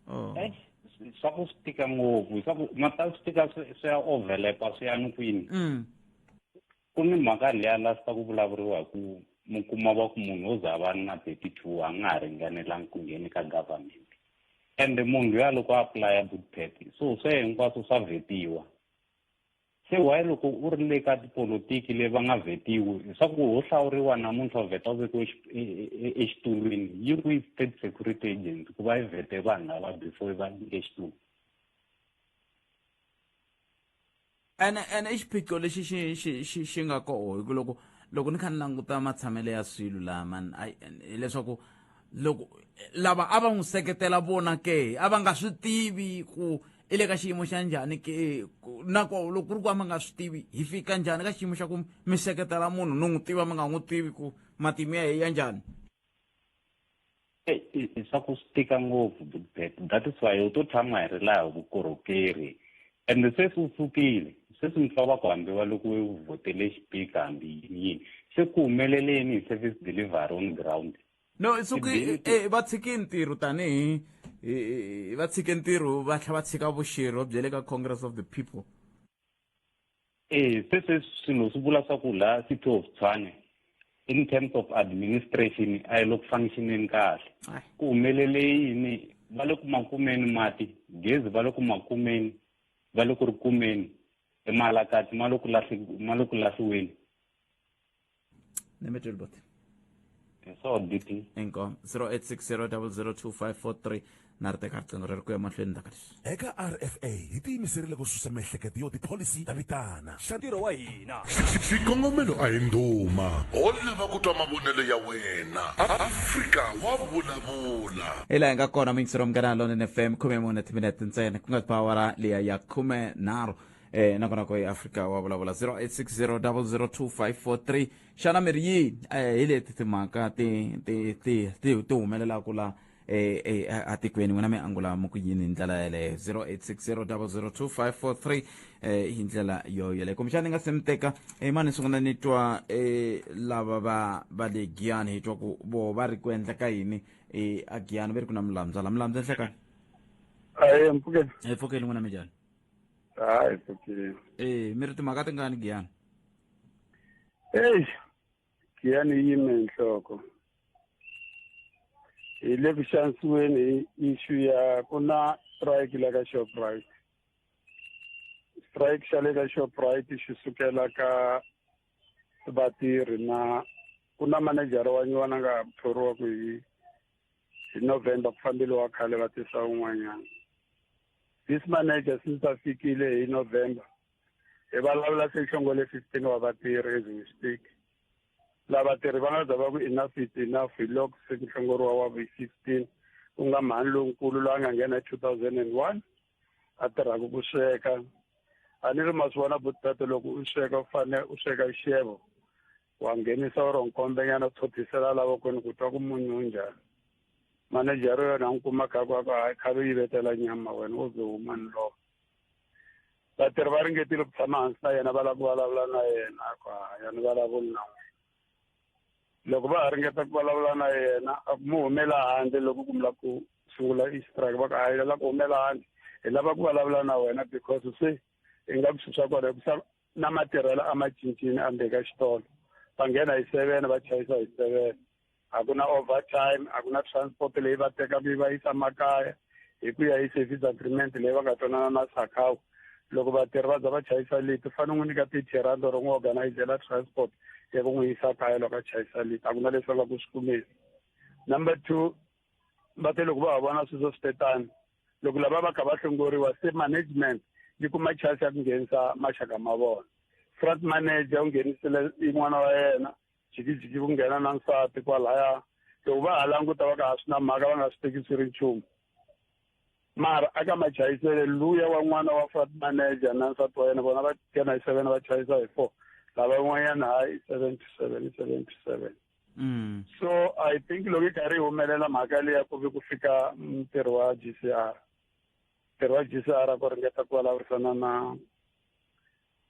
Oh. Swa ku swi tika ngopfu, swa ku mata swi tika swi ya overlap swi ya ni kwini. Ku ni mhaka liya la swi ta ku vulavuriwa hi ku mi kuma va ku munhu wo za va na 32 a nga ha ringanelangi ku ngheni ka government. And munhu luya loko a apply Bootpad, so swe hinkwaswo swa vhetiwa. Se why loko u ri le ka tipolotiki le va nga vhetiwi, leswaku ho hlawuriwa namuntlha u vheta u vekiwe exitulwini, yi kwihi State Security Agency ku va yi vhete vanhu lava before yi va nyike xitulu? Ene i xiphiqo lexi xi nga koho hi ku loko ni kha ni languta matshamelo ya swilo laha man, ai, hileswaku loko lava a va n'wi seketela vona ke a va nga swi tivi ku I le ka xiyimo xa njhani ke? Na ko loko ku ri ku a mi nga swi tivi, hi fika njhani ka xiyimo xa ku mi seketela munhu no n'wi tiva mi nga n'wi tivi ku matimu ya ye ya njhani? I swa ku swi tika ngopfu, Big, that is why u to tshama hi ri laha vukorhokeri. Ende sweswi u sukile, sweswi mi twa va ku hambi va loko u vhotele xipika, hambi yini yini, se ku humeleleni hi service delivery on ground? No, suki va tshiki ntirho, tanihi va tshike ntirho, va tlhela va tshika vuxirho bya le ka Congress of the People. E se sweswi swilo swi vula swa ku laha City of Tshwane, in terms of administration, a yi le ku functioneni kahle. Ku humelele yini? Va le ku makumeni mati, gezi va le ku makumeni, va le ku ri kumeni, emalakati ma le ku lahli, ma le ku lahliweni. Nemetweli boti. So DP. Inkomu. 0860 002543 na ri teka riqingho ri ri ku ya mahlweni ndzhaku ka leswi. Eka RFA hi tiyimiserile ku susa miehleketo yo tipholisi ta vitana xa ntirho wa hina. Xikongomelo a hi ndhuma, ho lava ku twa mavonelo ya wena. Afrika wa vulavula. Hi laha hi nga kona, muyingiseri wa Munghana Lonene FM, 14 timinete ntsena ku nga ba awara liya ya 13. Nakona ko Afrika wa vulavula, 0860 002543. Xana mi ri yini hi leti timhaka ti humelelaka la atikweni? N'wina mi angula mu ku yini hi ndlela yeleyo? 0860 002543 hi ndlela yo yeleyo. Kumbexana ni nga se mi teka mani sungula ni twa lava va le Giyani, hi twa ku vo va ri ku endla ka yini a Giyani. Va ri ku na Mulambyala. Mulambyala, nhlekani. Ahe, mpfukeni. Hi pfukeli, n'wina minjhani? Hayi, pfukeli. Mi ri timhaka tingani Giyani? Eyi, Giyani yi yime hi nhloko. Hi le ku xanisiweni hi issue ya ku na strike la ka Shoprite. Strike xa le ka Shoprite xi sukela ka vatirhi na ku na manejara wa nyuwana nga thoriwa ku hi November, ku fambile wa khale, va tisa un'wanyana. This manager, since a fikile hi November, hi vulavula, se hlongole 15 wa vatirhi as we speak. La vatirhi va nga za va ku enough is enough. Hi loko se ku hlongoriwa wa vu 16, ku nga mhani lonkulu loyi a nga nghena hi 2001, a tirhaka ku sweka. A ni ri ma swi vona, butata, loko u sweka u fane u sweka xixevo, wa nghenisa ro nkombenyana, u tlhothisela la vokweni ku twa ku munyu njhani. Manejara yona n'wi kuma kha ku hayi, khale u yivetela nyama wena, wo ze huma ni lova. Vatirhi va ringetile ku tshama hansi na yena, va lava ku vulavula na yena, a ku hayi, a ni vulavuli na n'wina. Loko va ha ringeta ku vulavula na yena, a ku mu humela handle. Loko ku mi lava ku sungula i strike, va ku hayi, lava ku humela handle, hi lava ku vulavula na wena, because se ingaku swilo swa kona hikusa na matirhelo a ma cincini endzeni ka xitolo. Va nghena hi 7, va chayisa hi 7. A ku na overtime, a ku na transport leyi va tekaka yi va yisa makaya hi ku ya hi service agreement leyi va nga twanana na SACCAWU. Loko vatirhi va za va chayisa leti, fanele n'wi nyika 30 rand or n'wi organizela transport ya ku n'wi yisa kaya loko a chayisa leti. A ku na leswi va nga ku swi kumeni. Number two, va te loko va ha vona sweswo swi tetani, loko lava va kha va hlongoriwa, se management yi kuma chance ya ku nghenisa maxaka ma vona. Front manager u nghenisile yin'wana wa yena, jikijiki ku nghena na nsati kwalaya. Loko va ha languta, va ka ha swi na mhaka, va nga swi teki swi ri nchumu, mara aka machayisele luya wa n'wana wa front manager na nsati wa yena, vona va nghena hi 7, va chayisa hi 4. Lava van'wanyana hayi, 7 to 7, 7 to 7. So I think loko yi karhi yi humelela mhaka leya, ku vi ku fika ntirho wa GCR. Ntirho wa GCR ku ringeta ku vulavurisana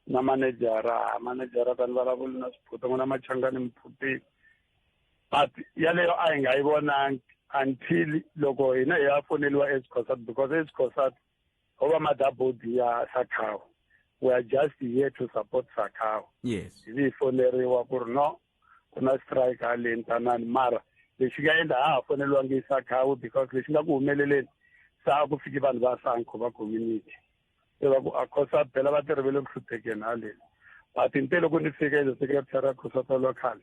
na manejara. Manejara ta ni vulavuli na swiphuta n'wina Machangani mphutini, but yaleyo a hi nga yi vonangi until loko hina hi ya foneliwa as COSATU, because as COSATU ho va motherboard ya SACCAWU. We are just here to support SACCAWU. Hi vi hi foneriwa ku ri no, ku na strike haleni tanani. Mara lexi nga endla ha ha foneliwangi hi SACCAWU, because lexi nga ku humeleleni, sa a ku fiki vanhu va SANCO va community, se va ku a COSATU phela vatirhi va le ku hluphekeni haleni. But nte loko ni fika as a secretary ya COSATU local,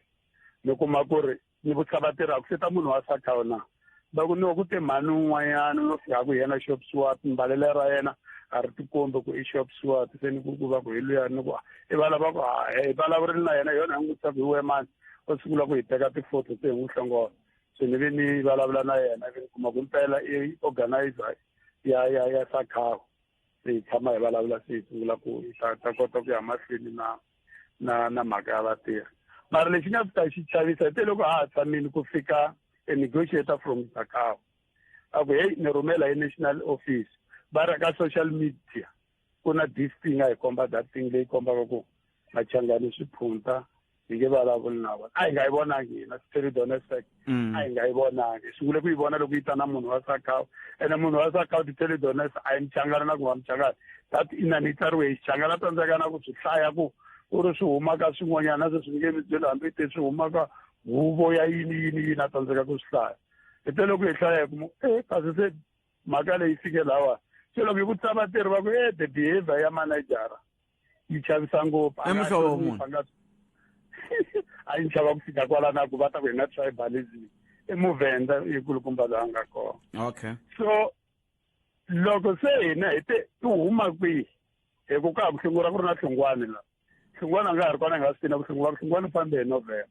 ni kuma ku ri ni vutisa vatirhi, a ku seta munhu wa SACCAWU na? Va ku no, ku te mhani un'wanyana no fika ku yena shop steward, mbalele ra yena a ri tikombi ku i shop steward. Se ni ku va ku hi luya, ni ku i va lava ku hi vulavurile na yena, hi yona hi n'wi vutisa ku hi we mani. U sungula ku hi teka tifoto, se hi n'wi hlongola. Se ni vi ni vulavula na yena, ivi ni kuma ku mpela i organizer ya SACCAWU. Se hi tshama hi vulavula, se hi sungula ku hi ta kota ku ya mahlweni na mhaka ya vatirhi. Mara lexi nga fika xi chavisa hi te loko ha ha tshamile, ku fika a negotiator from SACAWU, a ku, "Hey, ni rhumela hi national office, va ri ka social media ku na this thing." A hi komba that thing leyi kombaka ku Machangani swiphunta hi nge vulavuli na vona. A hi nga yi vonangi hina, to tell you the honest fact. A hi nga yi vonangi, hi sungule ku yi vona loko yi ta na munhu wa SACAWU. Ene munhu wa SACAWU, to tell you the honest, a hi Muchangana na ku va Muchangana. That inani yi tsariwe hi Xichangana, tsandzeka na ku swi hlaya ku u ri swi huma ka swin'wanyana na sweswi nge mi byeli, hambi te swi huma ka huvo ya yini yini yini, a tsandzeka ku swi hlaya. Hi te loko hi hlaya hi kuma e kasi se mhaka leyi fike lawa. Se loko hi vutisa vatirhi, va ku e the behavior ya manejara yi chavisa ngopfu. I muhlovo munhu. A yi chava ku fika kwala na ku va ta ku hi na tribalism. I Muvenda yi kulukumba loyi a nga kona. So loko se hina hi te i huma kwihi, hi ku ka ha ku hlungura ku ri na Hlungwani la, Hlungwani a nga ha ri kona, hi nga swi tiva ku hlungura Hlungwani u fambe hi November.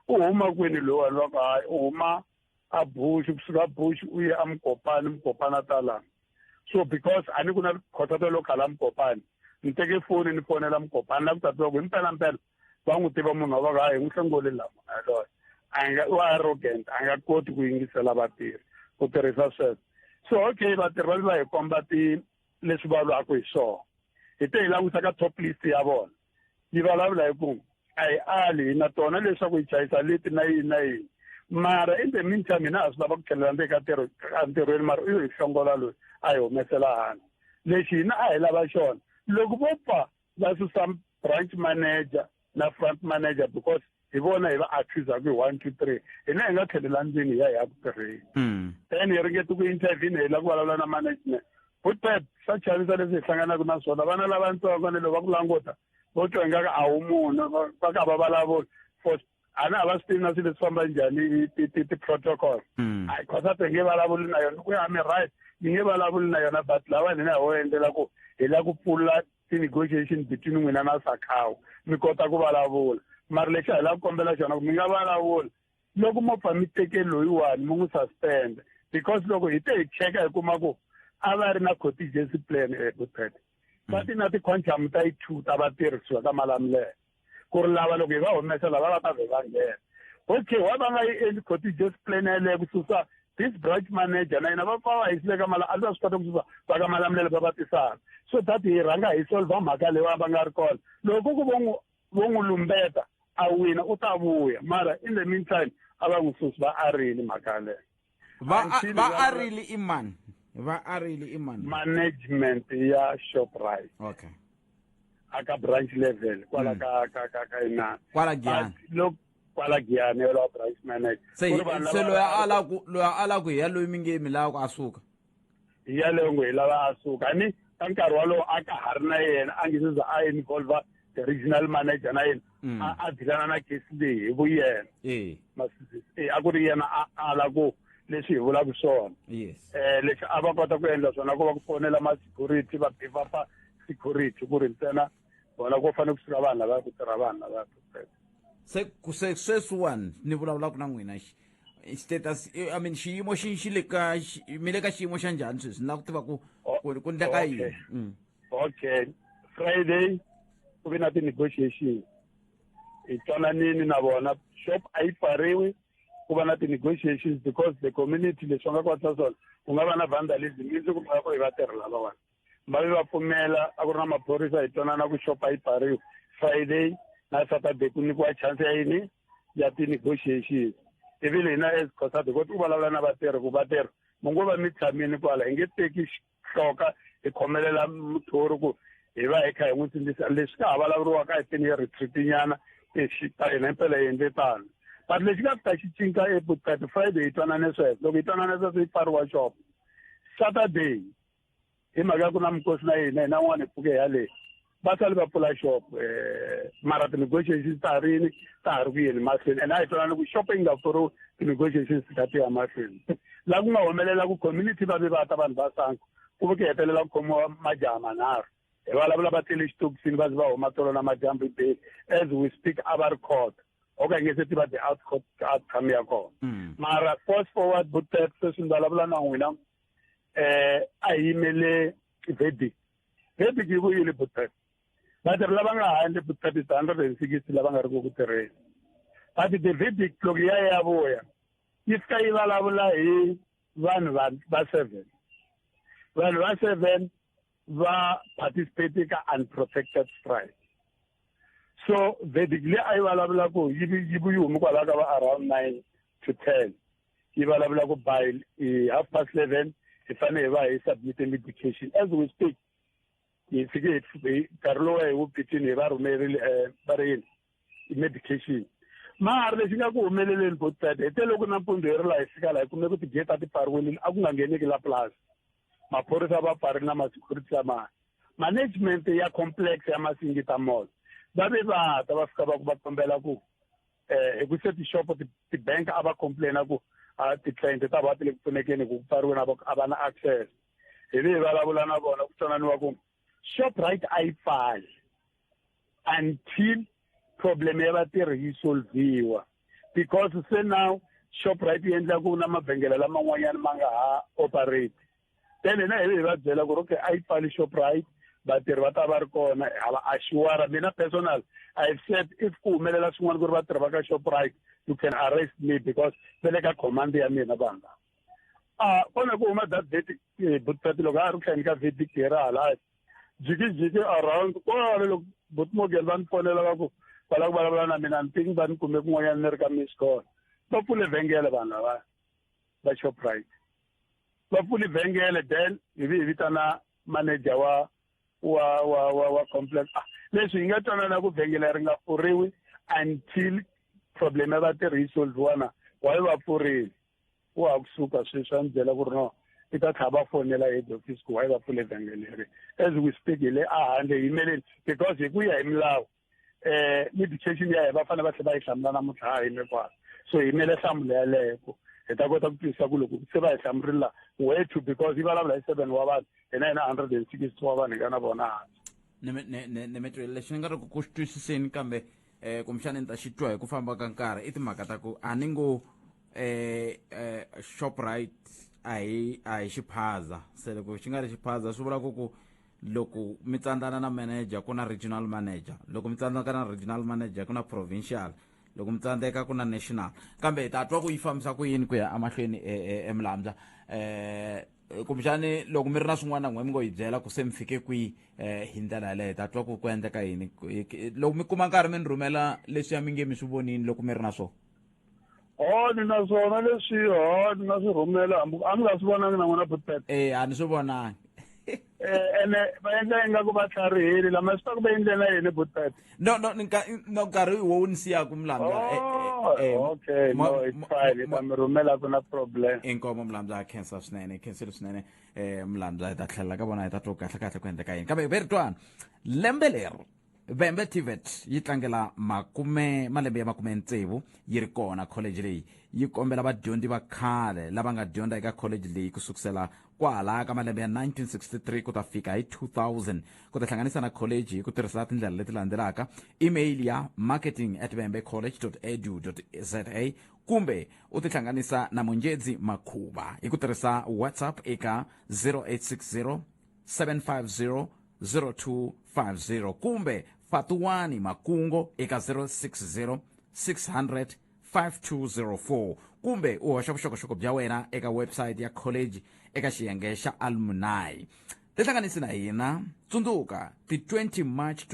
U huma kwini loyiwani? Va ku hayi, u huma a Bush. Kusuka Bush u ye a Mukopani, Mukopani a ta lana. So because a ni ku na COSATU local a Mukopani, ni teke foni ni fonela Mukopani la ku ta tiva ku hi mpela mpela va n'wi tiva munhu wa va ku hayi, hi n'wi hlongoli la. Munhu yaloye a nga u arrogant, a nga koti ku yingisela vatirhi, ku tirhisa sweswo. So okay, vatirhi va va hi komba ti leswi va lwaka hi swona. Hi te hi langusa ka top list ya vona, yi vulavula hi ku a hi ali hi na tona leswaku hi chayisa leti na yini na yini, mara in the meantime hina ha swi lava ku tlhelela ndzeni ka ntirho entirhweni. Mara u yo hi hlongola loyi, a hi humesela handle. Lexi hina a hi lava xona, loko vo pfa va susa branch manager na front manager, because hi vona hi va accusaka hi one two three, hina hi nga tlhelela ndzeni, hi ya hi ya ku tirheni. Then hi ringete ku intervene, hi lava ku vulavula na management. But swa chavisa leswi hi hlanganaka na swona, vana lavatsongo ni loko va ku languta vo twa ingaku a wu munhu, va ka va vulavula for a na ha va swi tivi na swilo leswi famba njhani, ti-protocol. Hayi, COSATU hi nge vulavuli na yona ku ya mi right, yi nge vulavuli na yona. But lava hina hi wo endlela ku hi lava ku pfula ti-negotiation between n'wina na SACAWU, mi kota ku vulavula. Mara lexi hi lava ku kombela xona ku mi nga vulavula loko mo pfa mi teke loyiwani mi n'wi suspend, because loko hi te hi cheka hi kuma ku a va ri na contingency plan ebupet, va ti na ti-quantum ta yi two ta vatirhi kusuka ka Malamulele, ku ri lava loko hi va humesa lava va ta vhe va nghena. Okay, wa va nga yi endli contingency plan yaleyo ku susa this branch manager na yena, va pfa va yisile ka mala a va swi kota ku susa va ka Malamulele va va tisana, so that hi rhanga hi solve mhaka leyi va nga ri kona. Loko ku vo n'wi lumbeta a wina, u ta vuya. Mara in the meantime a va n'wi susi, va arile mhaka yaleyo. Va arile i mani? Va arile i mani? Management ya Shoprite. Aka branch level kwala ka inani. Kwala Giyani. Loko kwala Giyani yolo branch manager. Se se loyi a ala ku hi ya loyi mi nge mi lava ku a suka. Hi yaleyo ngo hi lava a suka ni ka nkarhi walowo a ka ha ri na yena, a nge se za a involve the regional manager na yena, a dilana na case leyi hi vuyena. A ku ri yena a ala ku leswi hi vulaka swona. Lexi a va kota ku endla swona ku va ku fonela ma security, va beef up security, ku ri ntsena vona ku fanele kusuka vanhu lava ku tirha, vanhu lava. Se sweswiwani ni vulavulaka na n'wina, status, I mean, xiyimo xi le ka mi le ka xiyimo xa njhani sweswi? Ni lava ku tiva ku ndleka yini. Okay, Friday ku ve na ti-negotiation, hi twananini na vona, shop a yi pfariwi, ku va na ti-negotiations, because the community leswi va nga kwatisa swona ku nga va na vandalism indzi ku va ku hi vatirhi lavawani va ve va pfumela. A ku ri na maphorisa, hi twanana ku shop a yi pfariwi Friday na Saturday, ku nyikiwa chance ya yini, ya ti-negotiations. Ivi hina as COSATU hi kota ku vulavula na vatirhi ku vatirhi mu ngo va mi tshamini kwala, hi nge teki hloka hi khomelela muthori ku hi va hi kha hi n'wi sindzisa leswi ka ha vulavuriwaka hi tini retreat nyana ta hina. Impela hi endle tano, but lexi nga fika xi cinca ebukati, Friday hi twanane sweswo. Loko hi twanane sweswo, yi pfariwa shop Saturday hi mhaka ya ku na mikosi na hina, hina n'wana hi pfuke yaleyo, va sale va pfula shop, mara ti-negotiations ta ha ri yini, ta ha ri ku yeni mahlweni. And a hi twanani ku shop yi nga pfuriwi ti-negotiations ti kha ti ya mahlweni. Laha ku nga humelela ku community va ve va ta vanhu va SANCO, ku ve ku hetelela ku khomiwa majaha manharhu, hi vulavula va tlele xitokisini, va ze va huma tolo na madyambu hi bail. As we speak a va ri court, o ka hi nge se tiva the outcome ya kona. Mara fast forward butet, sweswi ni vulavula na n'wina, a hi yimele verdict. Verdict yi vuyile Butpet. Vatirhi lava nga handle Butpet is 160 lava nga ri ku tirheni. But the verdict loko ya ya vuya yi fika yi vulavula hi vanhu va 7. Vanhu va 7 va participate ka unprotected strike. So verdict leyi a yi vulavula ku yi yi hume kwalaho ka va around 9 to 10. Yi vulavula ku by 11:30 hi fanele hi va hi submit medication. As we speak, hi fike hi nkarhi lowu hi wu pitini hi va rhumerile va ri yini medication. Mara lexi nga ku humeleleni Butpet, hi te loko nampundzu hi ri laha hi fika laha hi kume ku tigate a ti pfariwile, a ku nga ngheneki la plaza. Maphorisa va pfarile na ma-security lamaya. Management ya complex ya Masingita Mall va ve va ta va fika va ku va kombela ku hi ku se tixopo ti-bank a va complaina ku a ti-client ta va ti le ku pfunekeni ku pfariwe na a va na access. Hi vi hi vulavula na vona ku twananiwa ku Shoprite a yi pfali until problem ya vatirhi yi solviwa, because se now Shoprite yi endla ku na mavhengele laman'wanyana ma nga ha operate. Then hina hi vi hi va byela ku ri okay, a yi pfali Shoprite, vatirhi va ta va ri kona, ha va assure. Mina personal, I have said if ku humelela swin'wana ku ri vatirhi va ka Shoprite, you can arrest me because va le ka command ya mina vanhu lava. A kona ku huma that verdict, Butpet loko a ri ku hlayeni ka verdict hi ra hala jikijiki around kwale loko Butmogel va ni fonela va ku va lava ku vulavula na mina, ni tingi va ni kume kun'wanyana ni ri ka miss call. Va pfule vhengele vanhu lava va Shoprite, va pfule vhengele. Then hi vi hi vitana manager wa complex. Leswi hi nga twanana ku vhengele ri nga pfuriwi until problem ya vatirhi yi solviwa na why va pfurile. Wa ha kusuka sweswi a ni byela ku ri no, i ta tlhela va fonela head office ku why va pfule vhengele leri. As we speak hi le a handle hi yimeleni, because hi ku ya hi milawu medication ya va fanele va tlhela va yi hlamula namuntlha ha yime kwala. So hi yimele nhlamulo yaleyo ku hi ta kota ku twisisa ku loko se va hi hlamurile la where to, because yi vulavula hi 7 wa vanhu, hina hi na 160 wa vanhu hi nga na vona hansi. Ni mi twile lexi ni nga ri ku xi twisiseni, kambe kumbexana ni ta xi twa hi ku famba ka nkarhi. I timhaka ta ku a ni ngo Shoprite a hi xiphaza. Se loko xi nga ri xiphaza swi vula ku loko mi tsandzana na manager ku na regional manager, loko mi tsandzaka na regional manager ku na provincial, loko mi tsandzeka ku na national. Kambe hi ta twa ku yi fambisa ku yini ku ya emahlweni eMlambya. Kumbexani loko mi ri na swin'wana n'we mi ngo hi byela ku se mi fike kwihi hi ndlela yaleyo, hi ta twa ku ku endleka yini. Loko mi kuma nkarhi mi ni rhumela leswiya mi nge mi swi vonini loko mi ri na swona. Ho ni na swona leswi, ho ni nga swi rhumela, hambi a mi nga swi vonangi na n'wina Butpet. A ni swi vonangi. Ene va endla ingaku va tlharihile lama swi ta ku va endle na yini Butpet. No, no, no, nkarhi wo ni siyaku Mlambya. Oh, okay, no, it's fine. Ta mi rhumela ku na problem. Inkomo Mlambya, khensa swinene, khensile swinene. Mlambya hi ta tlhelela ka vona hi ta twa kahle kahle ku endleka yini. Kambe ve ri twana lembe leri Vhembe TVET yi tlangela makume malembe ya 60 yi ri kona. College leyi yi kombela vadyondzi va khale lava nga dyondza eka college leyi ku sukusela kwala ka malembe ya 1963 ku ta fika hi 2000 ku tihlanganisa na college hi ku tirhisa tindlela leti landzelaka: email ya marketing@vhembecollege.edu.za, kumbe u tihlanganisa na Munjedzi Makhuva hi ku tirhisa WhatsApp eka 0860 750 0250, kumbe Fatuwani Makungo eka 060 600 5204, kumbe u hoxa vuxokoxoko bya wena eka website ya college eka xiyenge xa alumni. Tihlanganisi na hina, tsundzuka ti 20 March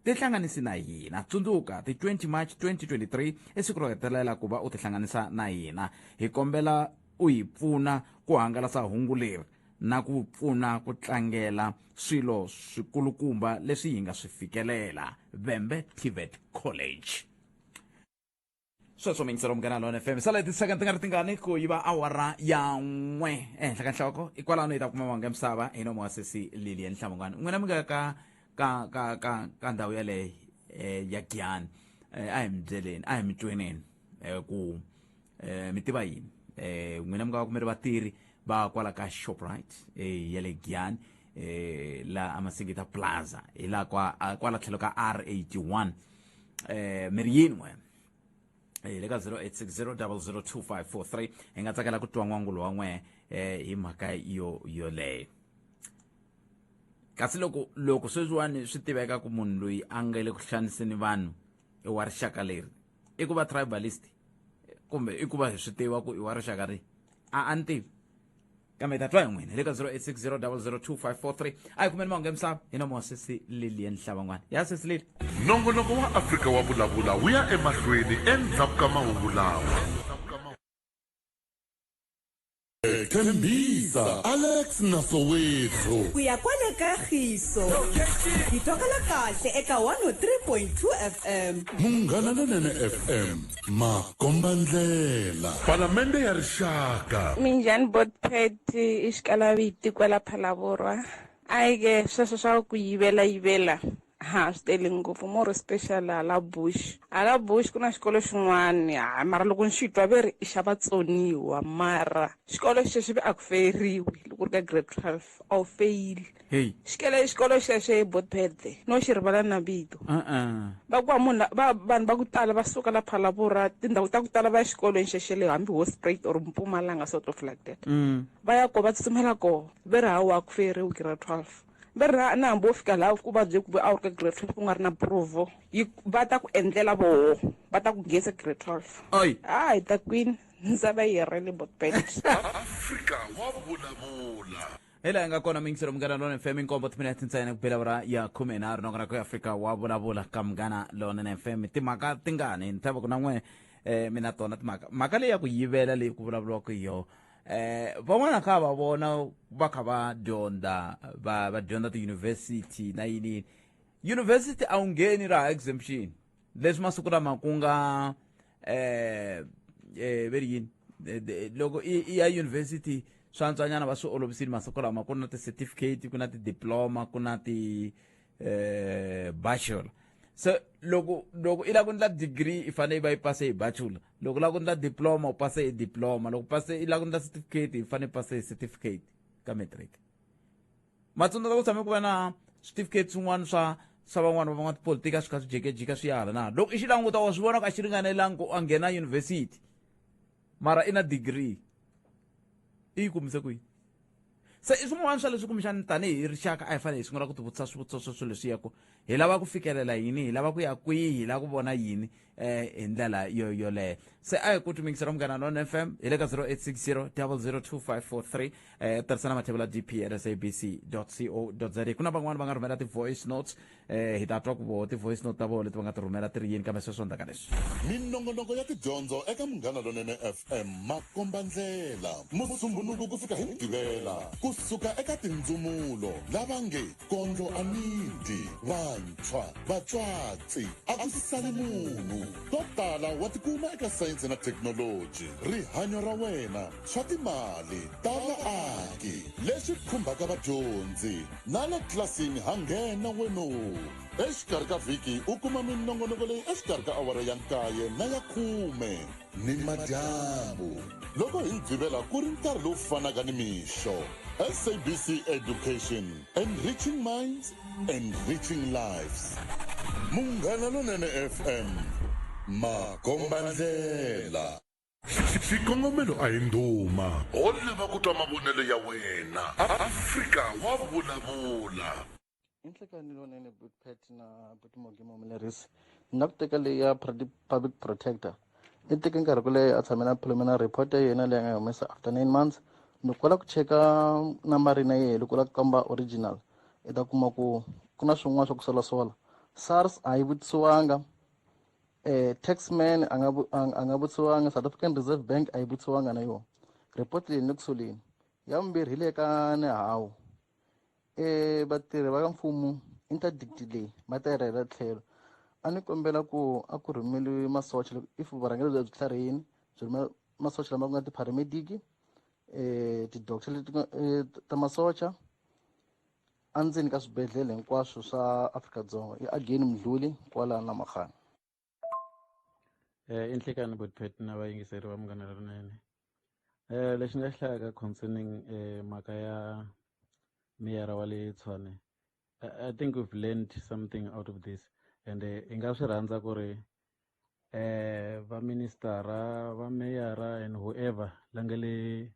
tihlanganisi na hina, tsundzuka ti 20 March 2023 i siku ro hetelela ku va u tihlanganisa na hina. Hi kombela u hi pfuna ku hangalasa hungu leri na ku pfuna ku tlangela swilo swikulukumba leswi hi nga swi fikelela. Vhembe TVET College. Sweswo mingiselo Munghana Lona FM sala hi tisecond ti nga ri tingani ku yi va awara ya 1 ehenhla ka nhloko. I kwalano hi ta kuma manga misava hi nomo wa sesi Lilian Hlamungani. N'wina mi nga ka ka ka ka ka ndhawu yaleyo ya Giyani, a hi mi byeleni, a hi mi tweneni ku mi tiva yini. N'wina mi nga va ku mi ri vatirhi va kwala ka Shoprite ya le Giyani, la Amasingita Plaza, hi la kwala tlhelo ka R81. Mi ri yini n'we? Le ka 0860002543 hi nga tsakela ku twa n'wangulo wa n'we hi mhaka yo yoleyo. Kasi loko sweswiwani swi tiveka ku munhu loyi a nga le ku xaniseni vanhu i wa rixaka leri, i ku va tribalist kumbe i ku va hi swi tiva ku i wa rixaka ri, a ni tivi. Kambe hi ta twa hi n'wina hi le ka 0860 002543. A hi kumeni mahungu ya misava hi nomo wa sesi Lilian Hlavan'wana. Ya sesi Lili. Nongonoko wa Afrika wa Vulavula wu ya emahlweni endzhaku ka mahungu lawa. Tembisa, Alex na Soweto. Ku ya kwale ka Giso. Hi twakala kahle eka 103.2 FM. Munghana Lonene FM, makombandlela. Palamende ya Rixaka. Minjhani Botpet i xikalaviti kwala Phalaborwa. Ayi ke sweswo swa ku yivela yivela ha swi tele ngopfu, more special hala Bush. Hala Bush ku na xikolo xin'wana, ha mara loko ni xi twa ve ri i xa vatsoniwa, mara xikolo xexo ve a ku feyiriwi loko u ri ka grade 12 a wu feyili. Hey. Xikolo xexo e Botpet no xi rivala na vito. Uh-uh. Va ku munhu va vanhu va ku tala va suka la Phalaborwa, tindhawu ta ku tala va ya xikolweni xexo le hambi Hoedspruit or Mpumalanga, sort of like that. Va ya ko va tsutsumela ko ve ri hawa a ku feyiriwi grade 12. Ve ri na hambi wo fika laha ku vabye ku a wu ri ka grade 12 ku nga ri na provo, yi va ta ku endlela voho, va ta ku nghenisa grade 12. Oi. Hayi ta kwini ndza va yi herile Botpet. Afrika wa vulavula. Hi laha hi nga kona mingiselo Munghana Lonene FM, inkombo timinete ntsena ku bela ura ya 13. Nongonoko ya Afrika wa vulavula ka Munghana Lonene FM. Timhaka tingani ni tshemba ku na n'we mina tona timhaka. Mhaka leyi ya ku yivela leyi ku vulavuriwaka hi yona, van'wana kha va vona va kha va dyondza, va dyondza ti-university na yini. University a wu ngheni ra exemption leswi masiku lama ku nga ve ri yini, loko i ya university swa antswanyana va swi olovisile masiku lama, ku na ti-certificate, ku na ti-diploma, ku na ti bachelor. Se loko i lava ku endla degree i fanele i va i pase hi bachelor, loko u lava ku endla diploma u pase hi diploma, loko pase i lava ku endla certificate i fanele i pase hi certificate ka matric. Matsundzuka ku tshame ku va na certificate swin'wana swa van'wana va van'watipolitiki a swi kha swi jikajika swi ya hala na loko i xi languta wa swi vona ku a xi ringanelangi ku a nghena university, mara i na degree i yi kumise ku yini? Se i swin'wana swa leswi kumbexani tanihi rixaka a hi fanele hi sungula ku tivutisa swivutiso sweswo leswi ku hi lava ku fikelela yini, hi lava ku ya kwihi, hi lava ku vona yini hi ndlela yo yoleyo. Se a hi ku timingisela Munghana Lonene FM hi le ka 0860 002543, tirhisana mathebula dp@sabc.co.za. Ku na van'wani va nga rhumela ti-voice notes, hi ta twa ku voho ti-voice note ta voho leti va nga ti rhumela ti ri yini, kambe sweswo ndzhaku ka leswi. Minongonoko ya tidyondzo eka Munghana Lonene FM makombandlela Musumbhunuku ku fika hi Mugqivela ku suka eka tindzumulo lava nge kondlo a miti, vantshwa, vatswatsi, a ku sali munhu. To tala wa tikuma eka sayense na thekinoloji, rihanyo ra wena, swa timali, ta vaaki, leswi khumbaka vadyondzi na le tlilasini ha nghena weno. Exikarhi ka vhiki u kuma minongonoko leyi exikarhi ka awara ya 9 na ya 10 ni madyambu, loko hi Mugqivela ku ri nkarhi lowu fanaka ni mixo. SABC Education, enriching minds, enriching lives. Munghana Lonene FM, makombandlela. Xikongomelo a hi ndhuma, ho lava ku twa mavonelo ya wena. Afrika wa vulavula. I nhlekani lonene Butpet na Butmogi Molerisi. Ni nga ku teka leyi ya public protector. I teke nkarhi ku leha a tshame na preliminary report ya yena leyi a nga yi humesa after 9 months. Loko u lava ku cheka nambara na yena, loko u lava ku kamba original, i ta kuma ku ku na swin'wana swa ku solasola. SARS a yi vutisiwanga, taxman a nga vutisiwanga, South African Reserve Bank a yi vutisiwanga na yona. Report leyi ni le ku soleni. Ya vumbirhi hi le ka Nehawu. Vatirhi va mfumo interdict leyi va ta yi rhela tlhelo. A ni kombela ku a ku rhumeliwe masocha loko if vurhangeri bya byi tlharihini, byi rhumela masocha lama ku nga ti-paramedic, ti-doctor leti nga ta masocha endzeni ka swibedhlele hinkwaswo swa Afrika-Dzonga. I again Mdluli kwala na Makhana. I nhlekani Botpet na vayingiseri va Munghana Lonene. Lexi nga xi hlayaka concerning mhaka ya meyara wa le Tshwane, I think we've learned something out of this, and hi nga swi rhandza ku ri va ministara, va meyara and whoever la nga le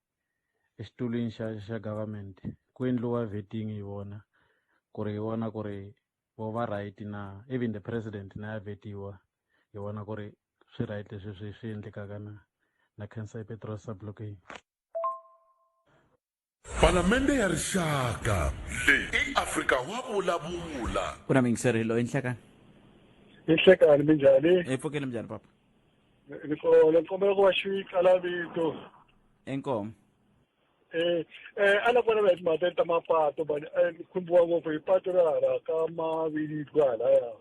exitulwini xa government ku endliwa vetting hi vona. Ku ri hi vona ku ri vo va right na even the president na ya vetiwa hi vona ku ri swi right leswi swi swi endlekaka na na khensa Petros Sablokey. Palamende ya Rixaka leyi i Afrika wa vulavula. Ku na miyingiseri loyi nhlekani. Hi nhlekani minjhani? Hi pfukile minjhani papa? Ni kona ni kombela ku va xikala vito. Inkomu. Eh eh a la vona hi timhaka ta mapato bani ni khumbiwa ngopfu hi pato ra hala ka Mavilidwa halaya.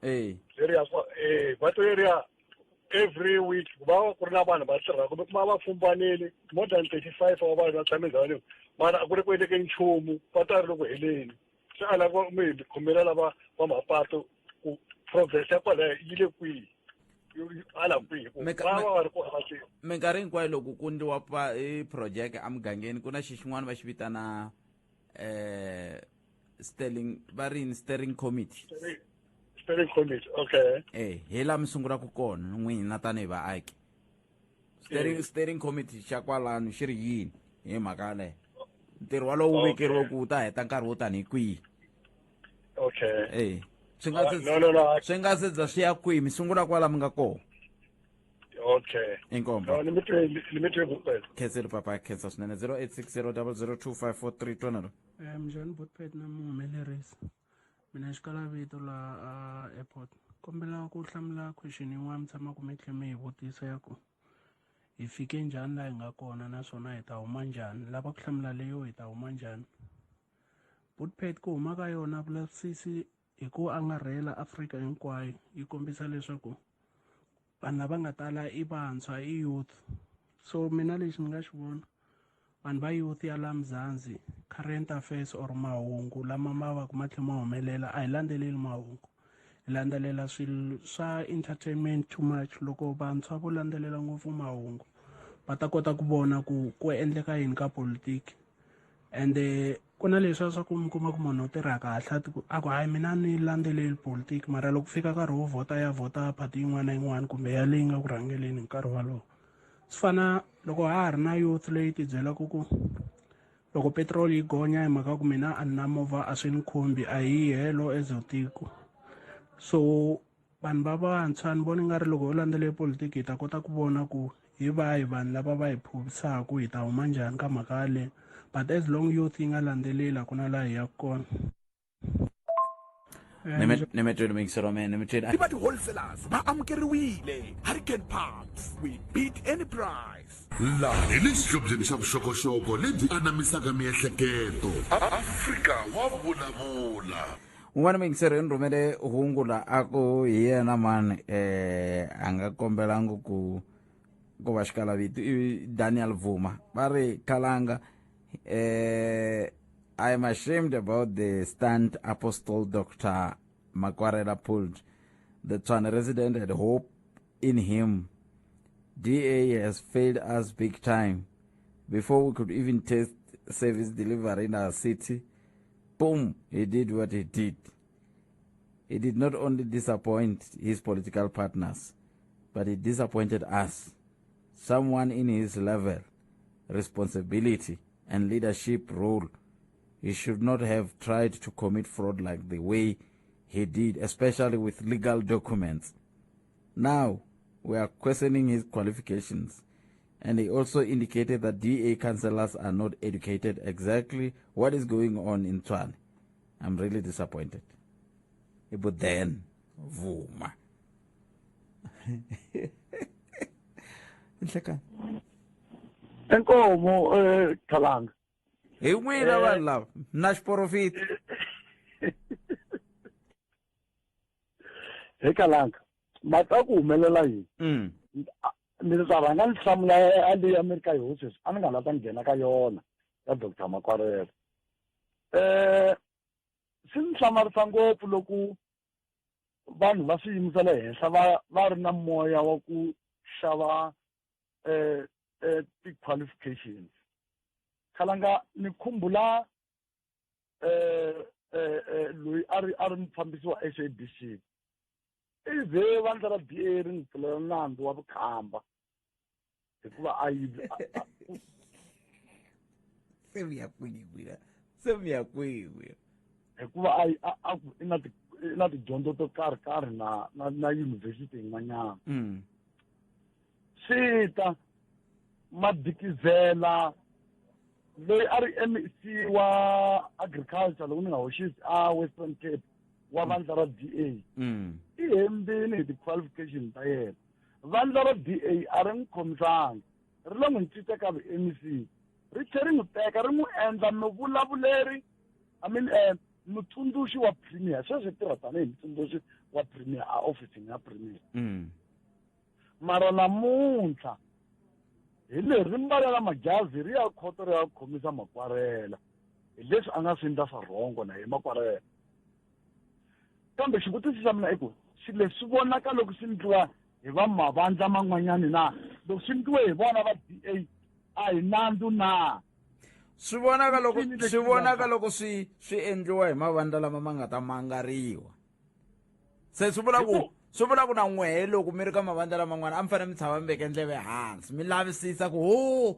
Eh. Leriya kwa eh pato leriya every week va ku ri na vanhu va tirhaka kumbe kuma va fumbanile more than 35 wa vanhu va tshame ndhawini mara a ku ri ku endleke nchumu pato a ri le ku heleni se a lava mi hi khomela lava va mapato ku progress ya kwalaya yi le kwihi hala kwihi ku va va va ri kona va tirha Minkarhi hinkwayo loko ku ndliwa pa i project emugangeni ku na xi xin'wana va xi vitana sterling va ri yini steering committee. Steering committee, okay. Eh, hi laha mi sungulaka kona n'wina tanihi vaaki. Steering committee xa kwalano xi ri yini hi mhaka yaleyo? Ntirho walowo wu vekeriwe ku wu ta heta nkarhi wo tanihi kwihi? Okay. Eh, swi nga se No, no, no. swi nga se za swi ya kwihi mi sungula kwala mi nga kona. Okay. Inkomu. No, ni mi twe ni mi twe kuphela. Khensile papa, khensa swinene. 0860002543 twanalo. Mjhani Botpet na muhumelerisi. Mina xikala vito la a airport. Kombela ku hlamula question yin'wana mi tshamaka mi tlhe mi hi vutisa ya ku hi fike njhani laha hi nga kona naswona hi ta huma njhani. Lava ku hlamula leyo hi ta huma njhani. Bootpet ku huma ka yona vulavisisi hi ku angarhela Afrika hinkwayo yi kombisa leswaku vanhu lava nga tala i vantshwa i youth. So mina lexi ni nga xi vona vanhu va youth ya la Mzansi current affairs or mahungu lama ma va ku ma tlhe ma humelela a hi landzeleli mahungu hi landzelela swilo swa entertainment too much. Loko vantshwa vo landzelela ngopfu mahungu va ta kota ku vona ku ku endleka yini ka politiki and ku na leswiya swa ku mi kuma ku munhu u tirha kahle a ku hayi mina ni landzeleli politiki mara loko fika nkarhi wo vhota ya vhota party yin'wana na yin'wana kumbe ya leyi nga ku rhangeleni hi nkarhi wolowo. Swi fana loko ha ha ri na youth leyi ti byelaka ku loko petrol yi gonya hi mhaka ku mina a ni na movha a swi ni khumbi a hi helo as a tiko. So vanhu va vantshwa ni vona nga ri loko ho landzelela politiki hi ta kota ku vona ku hi vahi vanhu lava va hi phuvisaku hi ta huma njhani ka mhaka yaleyo but as long youth yi nga landzeleli a ku na laha hi yaka kona. Nimetweni muyingiseri wa mina, nimetweni. Tiva ti-wholesalers va amukeriwile. Hurricane Pumps, we beat any price. Laha hi le xihlobyeni xa vuxokoxoko lebyi anamisaka miehleketo. Afrika wa vulavula. Un'wana muyingiseri ni rhumele hungu la a ku hi yena mani a nga kombelangi ku ku va xikalavito i Daniel Vuma va ri Khalanga I am ashamed about the stunt Apostle Dr. Makwarela pulled. The Tshwane resident had hope in him. DA has failed us big time. Before we could even test service delivery in our city, boom, he did what he did. He did not only disappoint his political partners, but he disappointed us. Someone in his level, responsibility, and leadership role, he should not have tried to commit fraud like the way he did, especially with legal documents. Now, we are questioning his qualifications. And he also indicated that DA councillors are not educated exactly what is going on in Tshwane. I'm really disappointed. But then, Vuma. Nhlekani. Inkomo Khalanga. Hi n'wina vanhu lava na xiporofita. Hi Khalanga, mhaka ku humelela yini? Ni ta rhanga ni hlamula a leyi America hi hosi a ni nga la ta nghena ka yona ya Doctor Makwarela. Swi ni hlamarisa ngopfu loko vanhu va swiyimo swa le henhla va ri na moya wa ku xava ti-qualifications. Khalanga ni khumbula loyi a ri mufambisi wa SABC. I ze vandla ra DA ri n'wi pfulela nandzu wa vukhamba hikuva a yi Se mi ya kwihi n'wina? Se mi ya kwihi n'wina? Hikuva a ku i na tidyondzo to karhi karhi na yunivhesiti yin'wanyana. Swi ta Madikizela loyi a ri MEC wa agriculture loko ni nga hoxisi a Western Cape wa vandla ra DA. I hembini hi ti-qualification ta yena. Vandla ra DA a ri n'wi khomisanga, ri lo n'wi cinca ka vu-MEC, ri tlhe ri n'wi teka ri n'wi endla muvulavuleri, I mean mutsundzuxi wa premier. Sweswi tirha tanihi mutsundzuxi wa premier a ofisini ya premier. Mara namuntlha hi leri ri mbalela majazi ri ya khoto ri ya khomisa Makwarela hi leswi a nga swi endla swa rhongo na hi Makwarela. Kambe xivutiso xa mina i ku swilo leswi vonaka loko swi endliwa hi va mavandla man'wanyani na loko swi endliwe hi vona va DA a hi nandzu na? Swi vonaka loko swi endliwa hi mavandla lama ma nga ta mangariwa. Se swi vula ku na n'wehe loko mi ri ka mavandla laman'wana a mi fanele mi tshama mi veke ndleve hansi mi lavisisa ku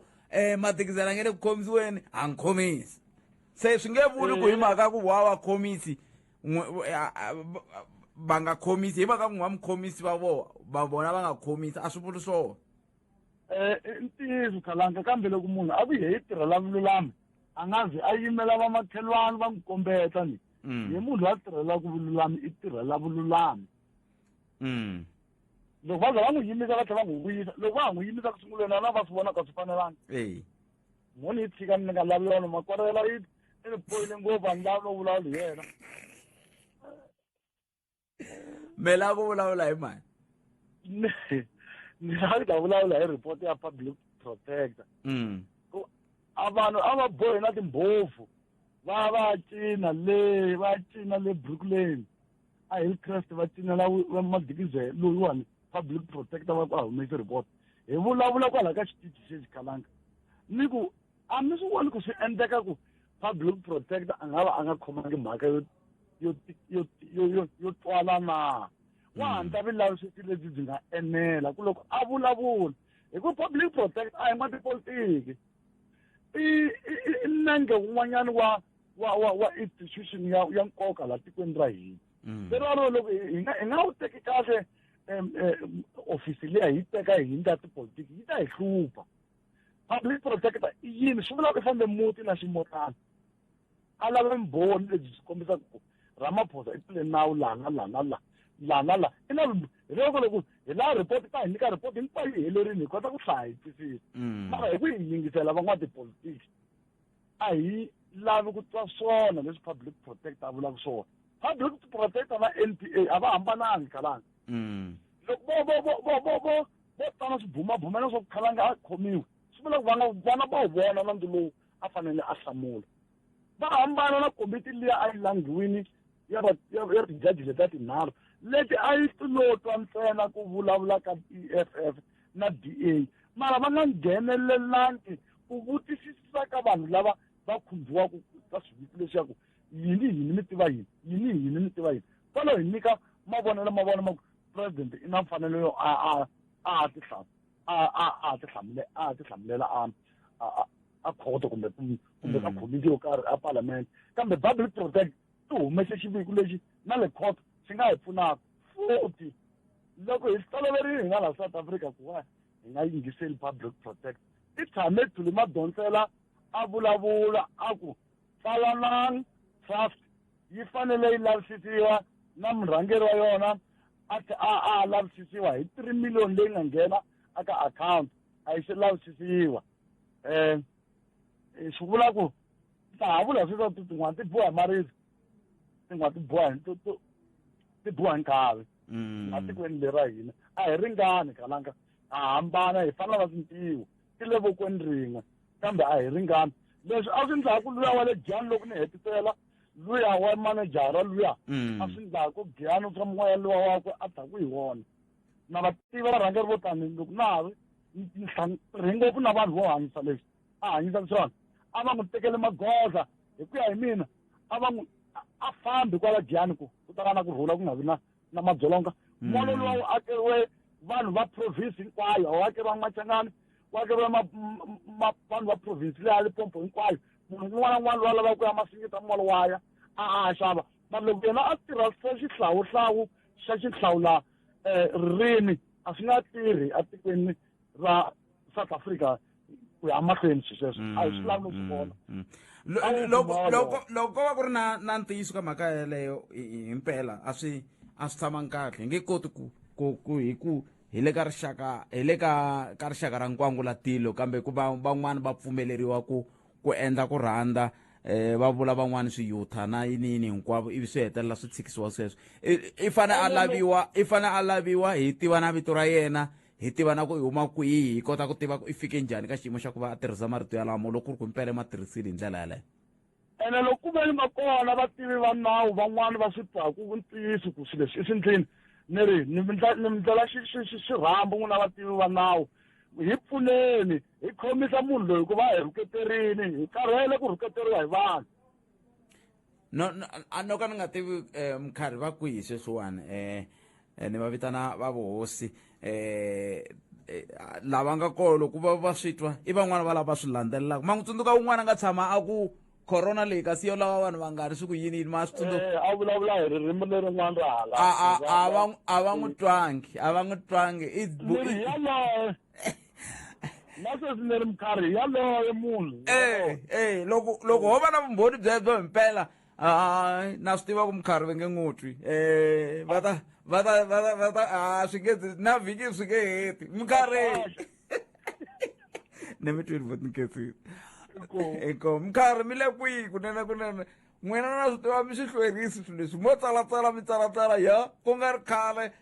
Madikizela nge le ku khomisiweni a ni khomisi. Se swi nge vuli ku hi mhaka ku wa khomisi va nga khomisi hi mhaka ku va mukhomisi va vona va nga khomisi a swi vuli swona. I ntiyiso Khalanga, kambe loko munhu a ku hi tirhela vululami a nga zi a yimela vamakhelwani va n'wi kombeta ni. Hi munhu loyi a tirhelaka vululami i tirhela vululami. Loko va za va n'wi yimisa va tlhela va n'wi vuyisa, loko va ha n'wi yimisa ku sunguleni na va swi vonaka swi fanelanga. Mhoni yi tshika ni nga lavi yona Makwarela yi ni poyile ngopfu a ni lavi no vulavula hi yena. Me lava ku vulavula hi mani? Ni lava ku ta vulavula hi report ya public protector. A vanhu a va bohi na timbhofu va cina le va cina le Brooklyn a Hillcrest va cinela Madikizela loyiwani public protector va ku a humesi report. Hi vulavula kwalaho ka xitichi xexi Khalanga ni ku a mi swi voni ku swi endleka ku public protector a nga va a nga khomangi mhaka yo twala na. Wa hatla vulavisisi lebyi byi nga enela ku loko a vulavula hi ku public protector a hi n'watipolitiki. I nenge wun'wanyana wa institution ya nkoka laha tikweni ra hina. Lero loko hi nga wu teki kahle ofisi leyi hi teka hi ndla tipolitiki yi ta hi hlupha. Public protector i yini? Swi vula ku i fambe muti na ximotana a lava mbhoni lebyi byi kombisaka ku Ramaphosa i tlule nawu laha na laha na laha laha na laha. I na hi loko loko hi laha report ta hi nyika report hinkwayo yi helerile hi kota ku hlaya hi twisisa. Mara hi ku hi yingisela van'watipolitiki a hi lavi ku twa swona leswi public protector a vulaka swona. Public protector na NPA a va hambanangi Khalanga. Loko vo tana swibumabumelo swa ku Khalanga a khomiwe swi vula ku vana va wu vona nandzu lowu a fanele a hlamula. Va hambana na komiti liya a yi langhiwini ya tijaji letiya tinharhu leti a yi lo twa ntsena ku vulavula ka EFF na DA, mara va nga nghenelelangi ku vutisisa ka vanhu lava va khumbiwaka ka swiviko leswaku yini yini mi tiva yini yini yini mi tiva yini. Kwalaho hi nyika mavonelo ma vona ma ku president i na mfanelo yo a a tihlamulela a khoto kumbe ka komiti yo karhi a parliament. Kambe public protect ti humese xiviko lexi na le court xi nga hi pfunaka. Futhi loko hi toloverile hi nga laha South Africa ku va hi nga yingiseli public protect, i tshame Thuli Madonsela a vulavula a ku Tsalanang Trust yi fanele yi lavisisiwa na murhangeri wa yona a lavisisiwa hi 3 million leyi nga nghena aka account a yi se lavisisiwa. Swi vula ku ta ha vula sweswo tin'wana ti boha hi maribye, tin'wana ti boha hi ti boha hi nkhavi. Matikweni lera hina a hi ringani Khalanga, ha hambana, hi fana na tintiho ti le vokweni rin'we kambe a hi ringani. Leswi a swi endlaku luya wa le Giyani loko ni hetisela luya wa manejara luya a swi endlaku Giyani swa moya luwa wakwe a taku hi wona. Na va tiva varhangeri vo tani loko na ha ri ngopfu na vanhu vo hanyisa leswi a hanyisa swona a va n'wi tekele magoza hi ku ya hi mina a va n'wi a fambi kwala Giyani ku ta va na ku rhula ku nga vi na madzolonga. Molo luwa wu akeriwe vanhu va province hinkwayo, a wu akeriwa Machangani, wu akeriwe vanhu va province leya Limpopo hinkwayo. Munhu un'wana na un'wana loyi a lavaka ku ya Masingita molo wa ya. a xava mara loko yena a tirhisa xihlawuhlawu xa xihlawula ririmi a swi nga tirhi etikweni ra South Africa ku ya mahlweni swilo sweswo a hi swi lavi no swi vona. Loko ko va ku ri na ntiyiso ka mhaka yeleyo himpela a swi tshamangi kahle, hi nge koti ku hi ku hi le ka rixaka, hi le ka rixaka ra nkwangulatilo, kambe ku va van'wani va pfumeleriwa ku endla ku rhandza, va vula van'wani swiyutha na yini yini hinkwavo, ivi swi hetelela swi tshikisiwa sweswo. I fane a laviwa, i fane a laviwa, hi tiva na vito ra yena, hi tiva na ku i huma kwihi, hi kota ku tiva ku i fike njhani ka xiyimo xa ku va a tirhisa marito yalamo loko ku ri ku mpela ma tirhisile hi ndlela yaleyo. Ene loko ku ve ni va kona vativi va nawu van'wani va swi twaku ntiyiso ku swilo leswi i swi ndlini, ni ri ni mi ndlela xirhambo n'wina vativi va nawu, hi pfuneni hi khomisa munhu loyi ku va hi rhuketerini, hi karhele ku rhuketeriwa hi vanhu. No, a no ka ni nga tivi mukharhi va kwihi sweswiwani, ni va vitana va vuhosi, lava nga kona loko va swi twa i van'wana va lava swi landzelelaka. Ma n'wi tsundzuka un'wana a nga tshama a ku corona leyi kasi yo lava vanhu va nga ri swi ku yini yini, ma swi tsundzuka? A vulavula hi ririmi lerin'wana ra hala. A va n'wi twangi, a va n'wi twangi. I Ni yaloye. Na sweswi ni ri mukharhi yaloye munhu. Loko ho va na vumbhoni byebyo himpela, na swi tiva ku mukharhi va nge n'wi twi. Va ta, va ta, va ta, va ta, swi nge, na vhiki swi nge heti. Mukharhi. Ni mi twile voti Nketsile. Inkomu. Mukharhi mi le kwihi kunene kunene? N'wina na swi tiva mi swi hlwerisi swilo leswi. Mo tsalatsala mi tsalatsala ya ku nga ri khale,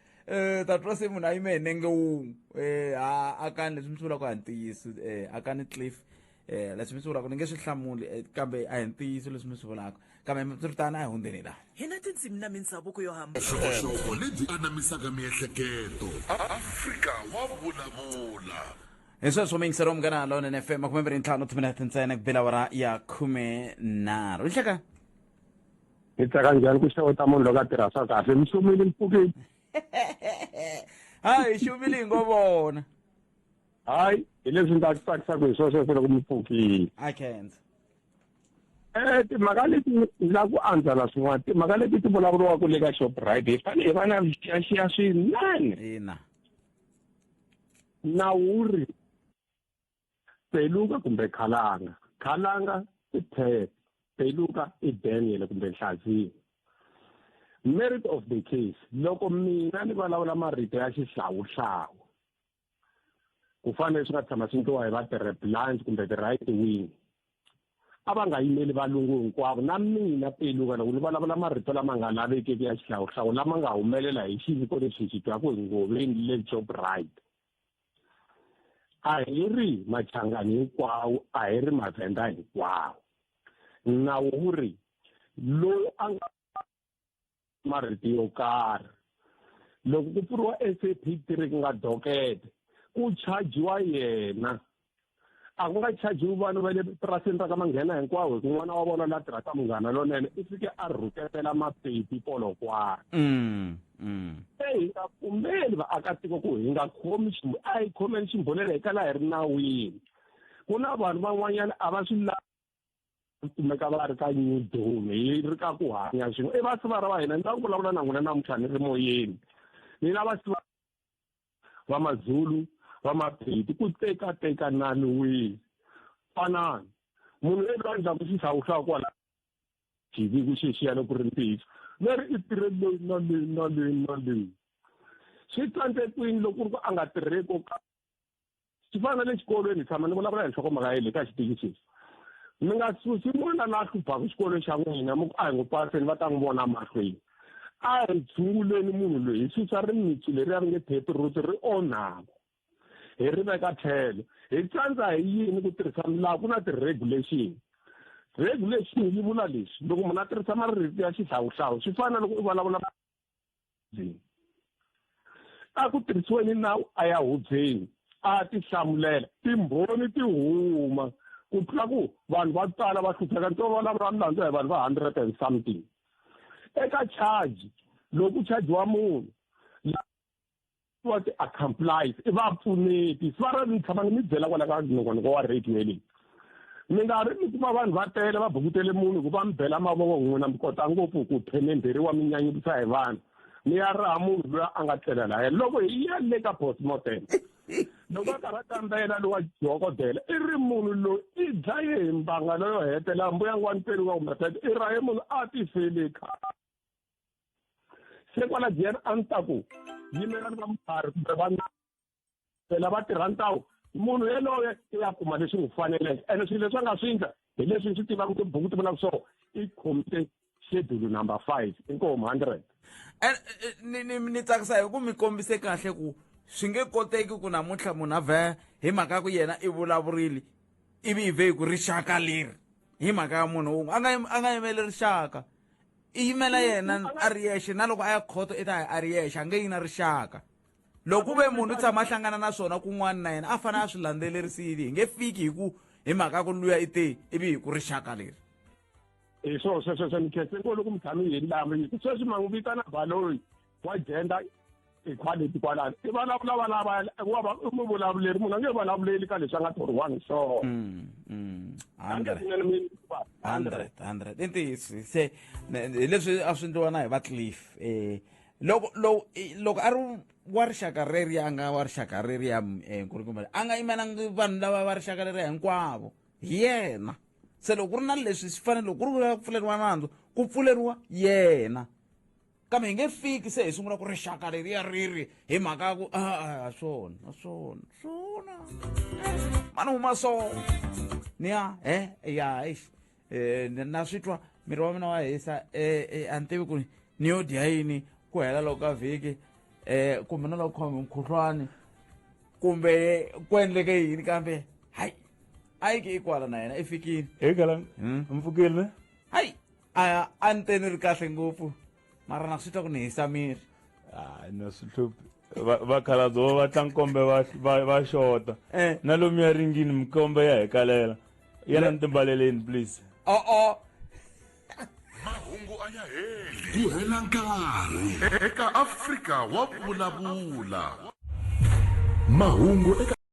ta twa se munhu a yime hi nenge wun'we. Akani leswi mi swi vulaka a hi ntiyiso, akani Cliff, leswi mi swi vulaka ni nge swi hlamuli, kambe a hi ntiyiso leswi mi swi vulaka, kambe swi ri tano a hi hundzeni laha. Hi na tindzimi na mindhavuko yo hambana. Vuxokoxoko lebyi anamisaka miehleketo. Afrika wa vulavula. Hi sweswo miyingisero wa Munghana Lonene FM, 25 timinete ntsena ku bela awara ya 13. Nhleka. Hi tsaka njhani ku xeweta munhu loko a tirha swa kahle? Mi xumile mpfukeni. Hayi, hi xumile hi ngo vona. Hayi, hi leswi ni ta tsakisaka hi swona sweswo loko mi pfukile. A khensa. Timhaka leti ni lava ku andzala swin'wana, timhaka leti ti vulavuriwaka le ka Shoprite, hi fanele hi va na vuxiyaxiya swinene. Ina. Nawu wu ri Peluka kumbe Khalanga. Khalanga i Pep, Peluka i Daniel kumbe Nhlaziya. Merit of the case, loko mina ni vulavula marito ya xihlawuhlawu, ku fana leswi nga tshama swi endliwa hi va ti-Reblanche kumbe ti-right wing, a va nga yimeli valungu hinkwavo. Na mina Peluka loko ni vulavula marito lama nga lavekeki ya xihlawuhlawu lama nga humelela hi xiviko lexi hi xi twaku hi ngoveni le Shoprite, a hi ri Machangani hinkwawo, a hi ri Mavhenda hinkwawo. Nawu wu ri loyi a nga marito yo karhi, loko ku pfuriwa SAP 3 ku nga dokete, ku chajiwa yena. A ku nga chajiwi vanhu va le purasini ra ka Manghena hinkwavo, hi ku n'wana wa vona la tirhaka Munghana Lonene i fike a rhuketela Mapedi Polokwane. Se hi nga pfumeli vaakatiko ku hi nga khomi a hi khomeni ximbonelo hi kala hi ri nawini. Ku na vanhu van'wanyana a va swi lavi kumeka va ri ka New Dawn, hi ri ka ku hanya swin'we. I vasivara va hina, ni lava ku vulavula na n'wina namuntlha ni ri moyeni. Ni lava va Mazulu, va Mapedi, ku tekatekanani wihi. Fanani. Munhu loyi a endlaka xihlawuhlawu kwala xiviko xexiya loko ku ri ntiyiso, leri i tirhe leyi na leyi na leyi na leyi. Swi tsandze kwini loko ku ri ku a nga tirheki ko karhi? Swi fana na le xikolweni, hi tshama ni vulavula hi nhlokomhaka ya le ka xitichi xexi. Mi nga susi n'wana la hluphaka xikolo xa n'wina, mi ku a hi n'wi paseni, va ta n'wi vona mahlweni. A hi tshunguleni munhu loyi, hi susa rimitsu leriya ri nge taproot ri onhaka, hi ri veka tlhelo. Hi tsandza hi yini ku tirhisa milawu? Ku na ti-regulation. Regulation yi vula leswi, loko munhu a tirhisa marito ya xihlawuhlawu, swi fana na loko u vulavula a ku tirhisiweni nawu a ya hubyeni, a tihlamulela, timbhoni ti huma, ku tlula ku vanhu va tala va hlupheka. Ni twa va vulavula milandzu hi vanhu va 100 and something. Eka charge, loko ku chajiwa munhu wa ti-accomplice, i vapfuneti. Swi va ni tshama ni mi byela kwala ka nongonoko wa radio yeleyi. Mi nga ri mi kuma vanhu va tele va bukutele munhu ku va mi bela mavoko n'wina mi kota ngopfu ku phenemberiwa mi nyanyukisa hi vanhu mi ya raha munhu loyi a nga tlela laya loko hi ya le ka postmortem loko a karhi a kambela lowa dokodela i ri munhu loyi i dlaye hi mbanga loyo hetela mbuyangu wa ntseliwa kumbe fete i raye munhu a tifele khale se kwala jiyani a ni ta ku yimelani va muphari kumbe va phela va tirha ntawu munhu yaloye i ya kuma leswi n'wi faneleke ene swilo leswi a nga swi endla hi leswi ni swi tivaka tibuku ti vulaka swona i khomite schedule number 5 inkomu 100 ni ni ni tsakisa hi ku mi kombise kahle ku swi nge koteki ku namuntlha munhu a vhe hi mhaka ku yena i vulavurile ivi hi vhe hi ku rixaka leri hi mhaka ya munhu wun'we a nga a nga yimeli rixaka i yimela yena a ri yexe na loko a ya khoto i ta ya a ri yexe a nge yi na rixaka loko ku ve munhu u tshama a hlangana na swona kun'wana na yena a fanele a swi landzelerisile hi nge fiki hi ku hi mhaka ku luya i te ivi hi ku rixaka leri hi swona sweswo swa mikhense ngo loko mi tshame hi lama sweswi ma n'wi vitana baloyi wa gender equality kwalano i vulavula valava wa va i muvulavuleri munhu a nge vulavuleli ka leswi a nga thoriwangi swona mm, 100 100 i ntiyiso se hi leswi a swi endliwa na hi va cliff um loko loko loko a ri wa rixaka reriya a nga wa rixaka reriya um nkulukumba a nga yimelangi vanhu lava va rixaka leriya hinkwavo hi yena se loko ku ri na leswi swi fanele loko ku ri ku pfuleriwa nandzu ku pfuleriwa yena kambe hi nge fiki se hi sungula ku rixaka leriya ri ri hi mhaka ya ku a swona a swona swona mani huma so ni ya he ya eish um na swi twa miri wa mina wa hisa um a ni tivi ku ni yo dya yini ku hela loko ka vhiki um kumbe na loko khome mukhuhlwani kumbe ku endleke yini kambe hayi a yi ke i kwala na yena i fikile hi kalang mpfukile ne hayi a a ni te ni ri kahle ngopfu mara na swi twa ku ni hisa miri hayi na swi hluphi vakhalabye va va tlankombe va va xota eh. na lomuya ringini mikombe ya hekalela yena ni timbaleleni please o-o mahungu a ya heli ku hela nkarhi eka afrika wa vulavula mahungu eka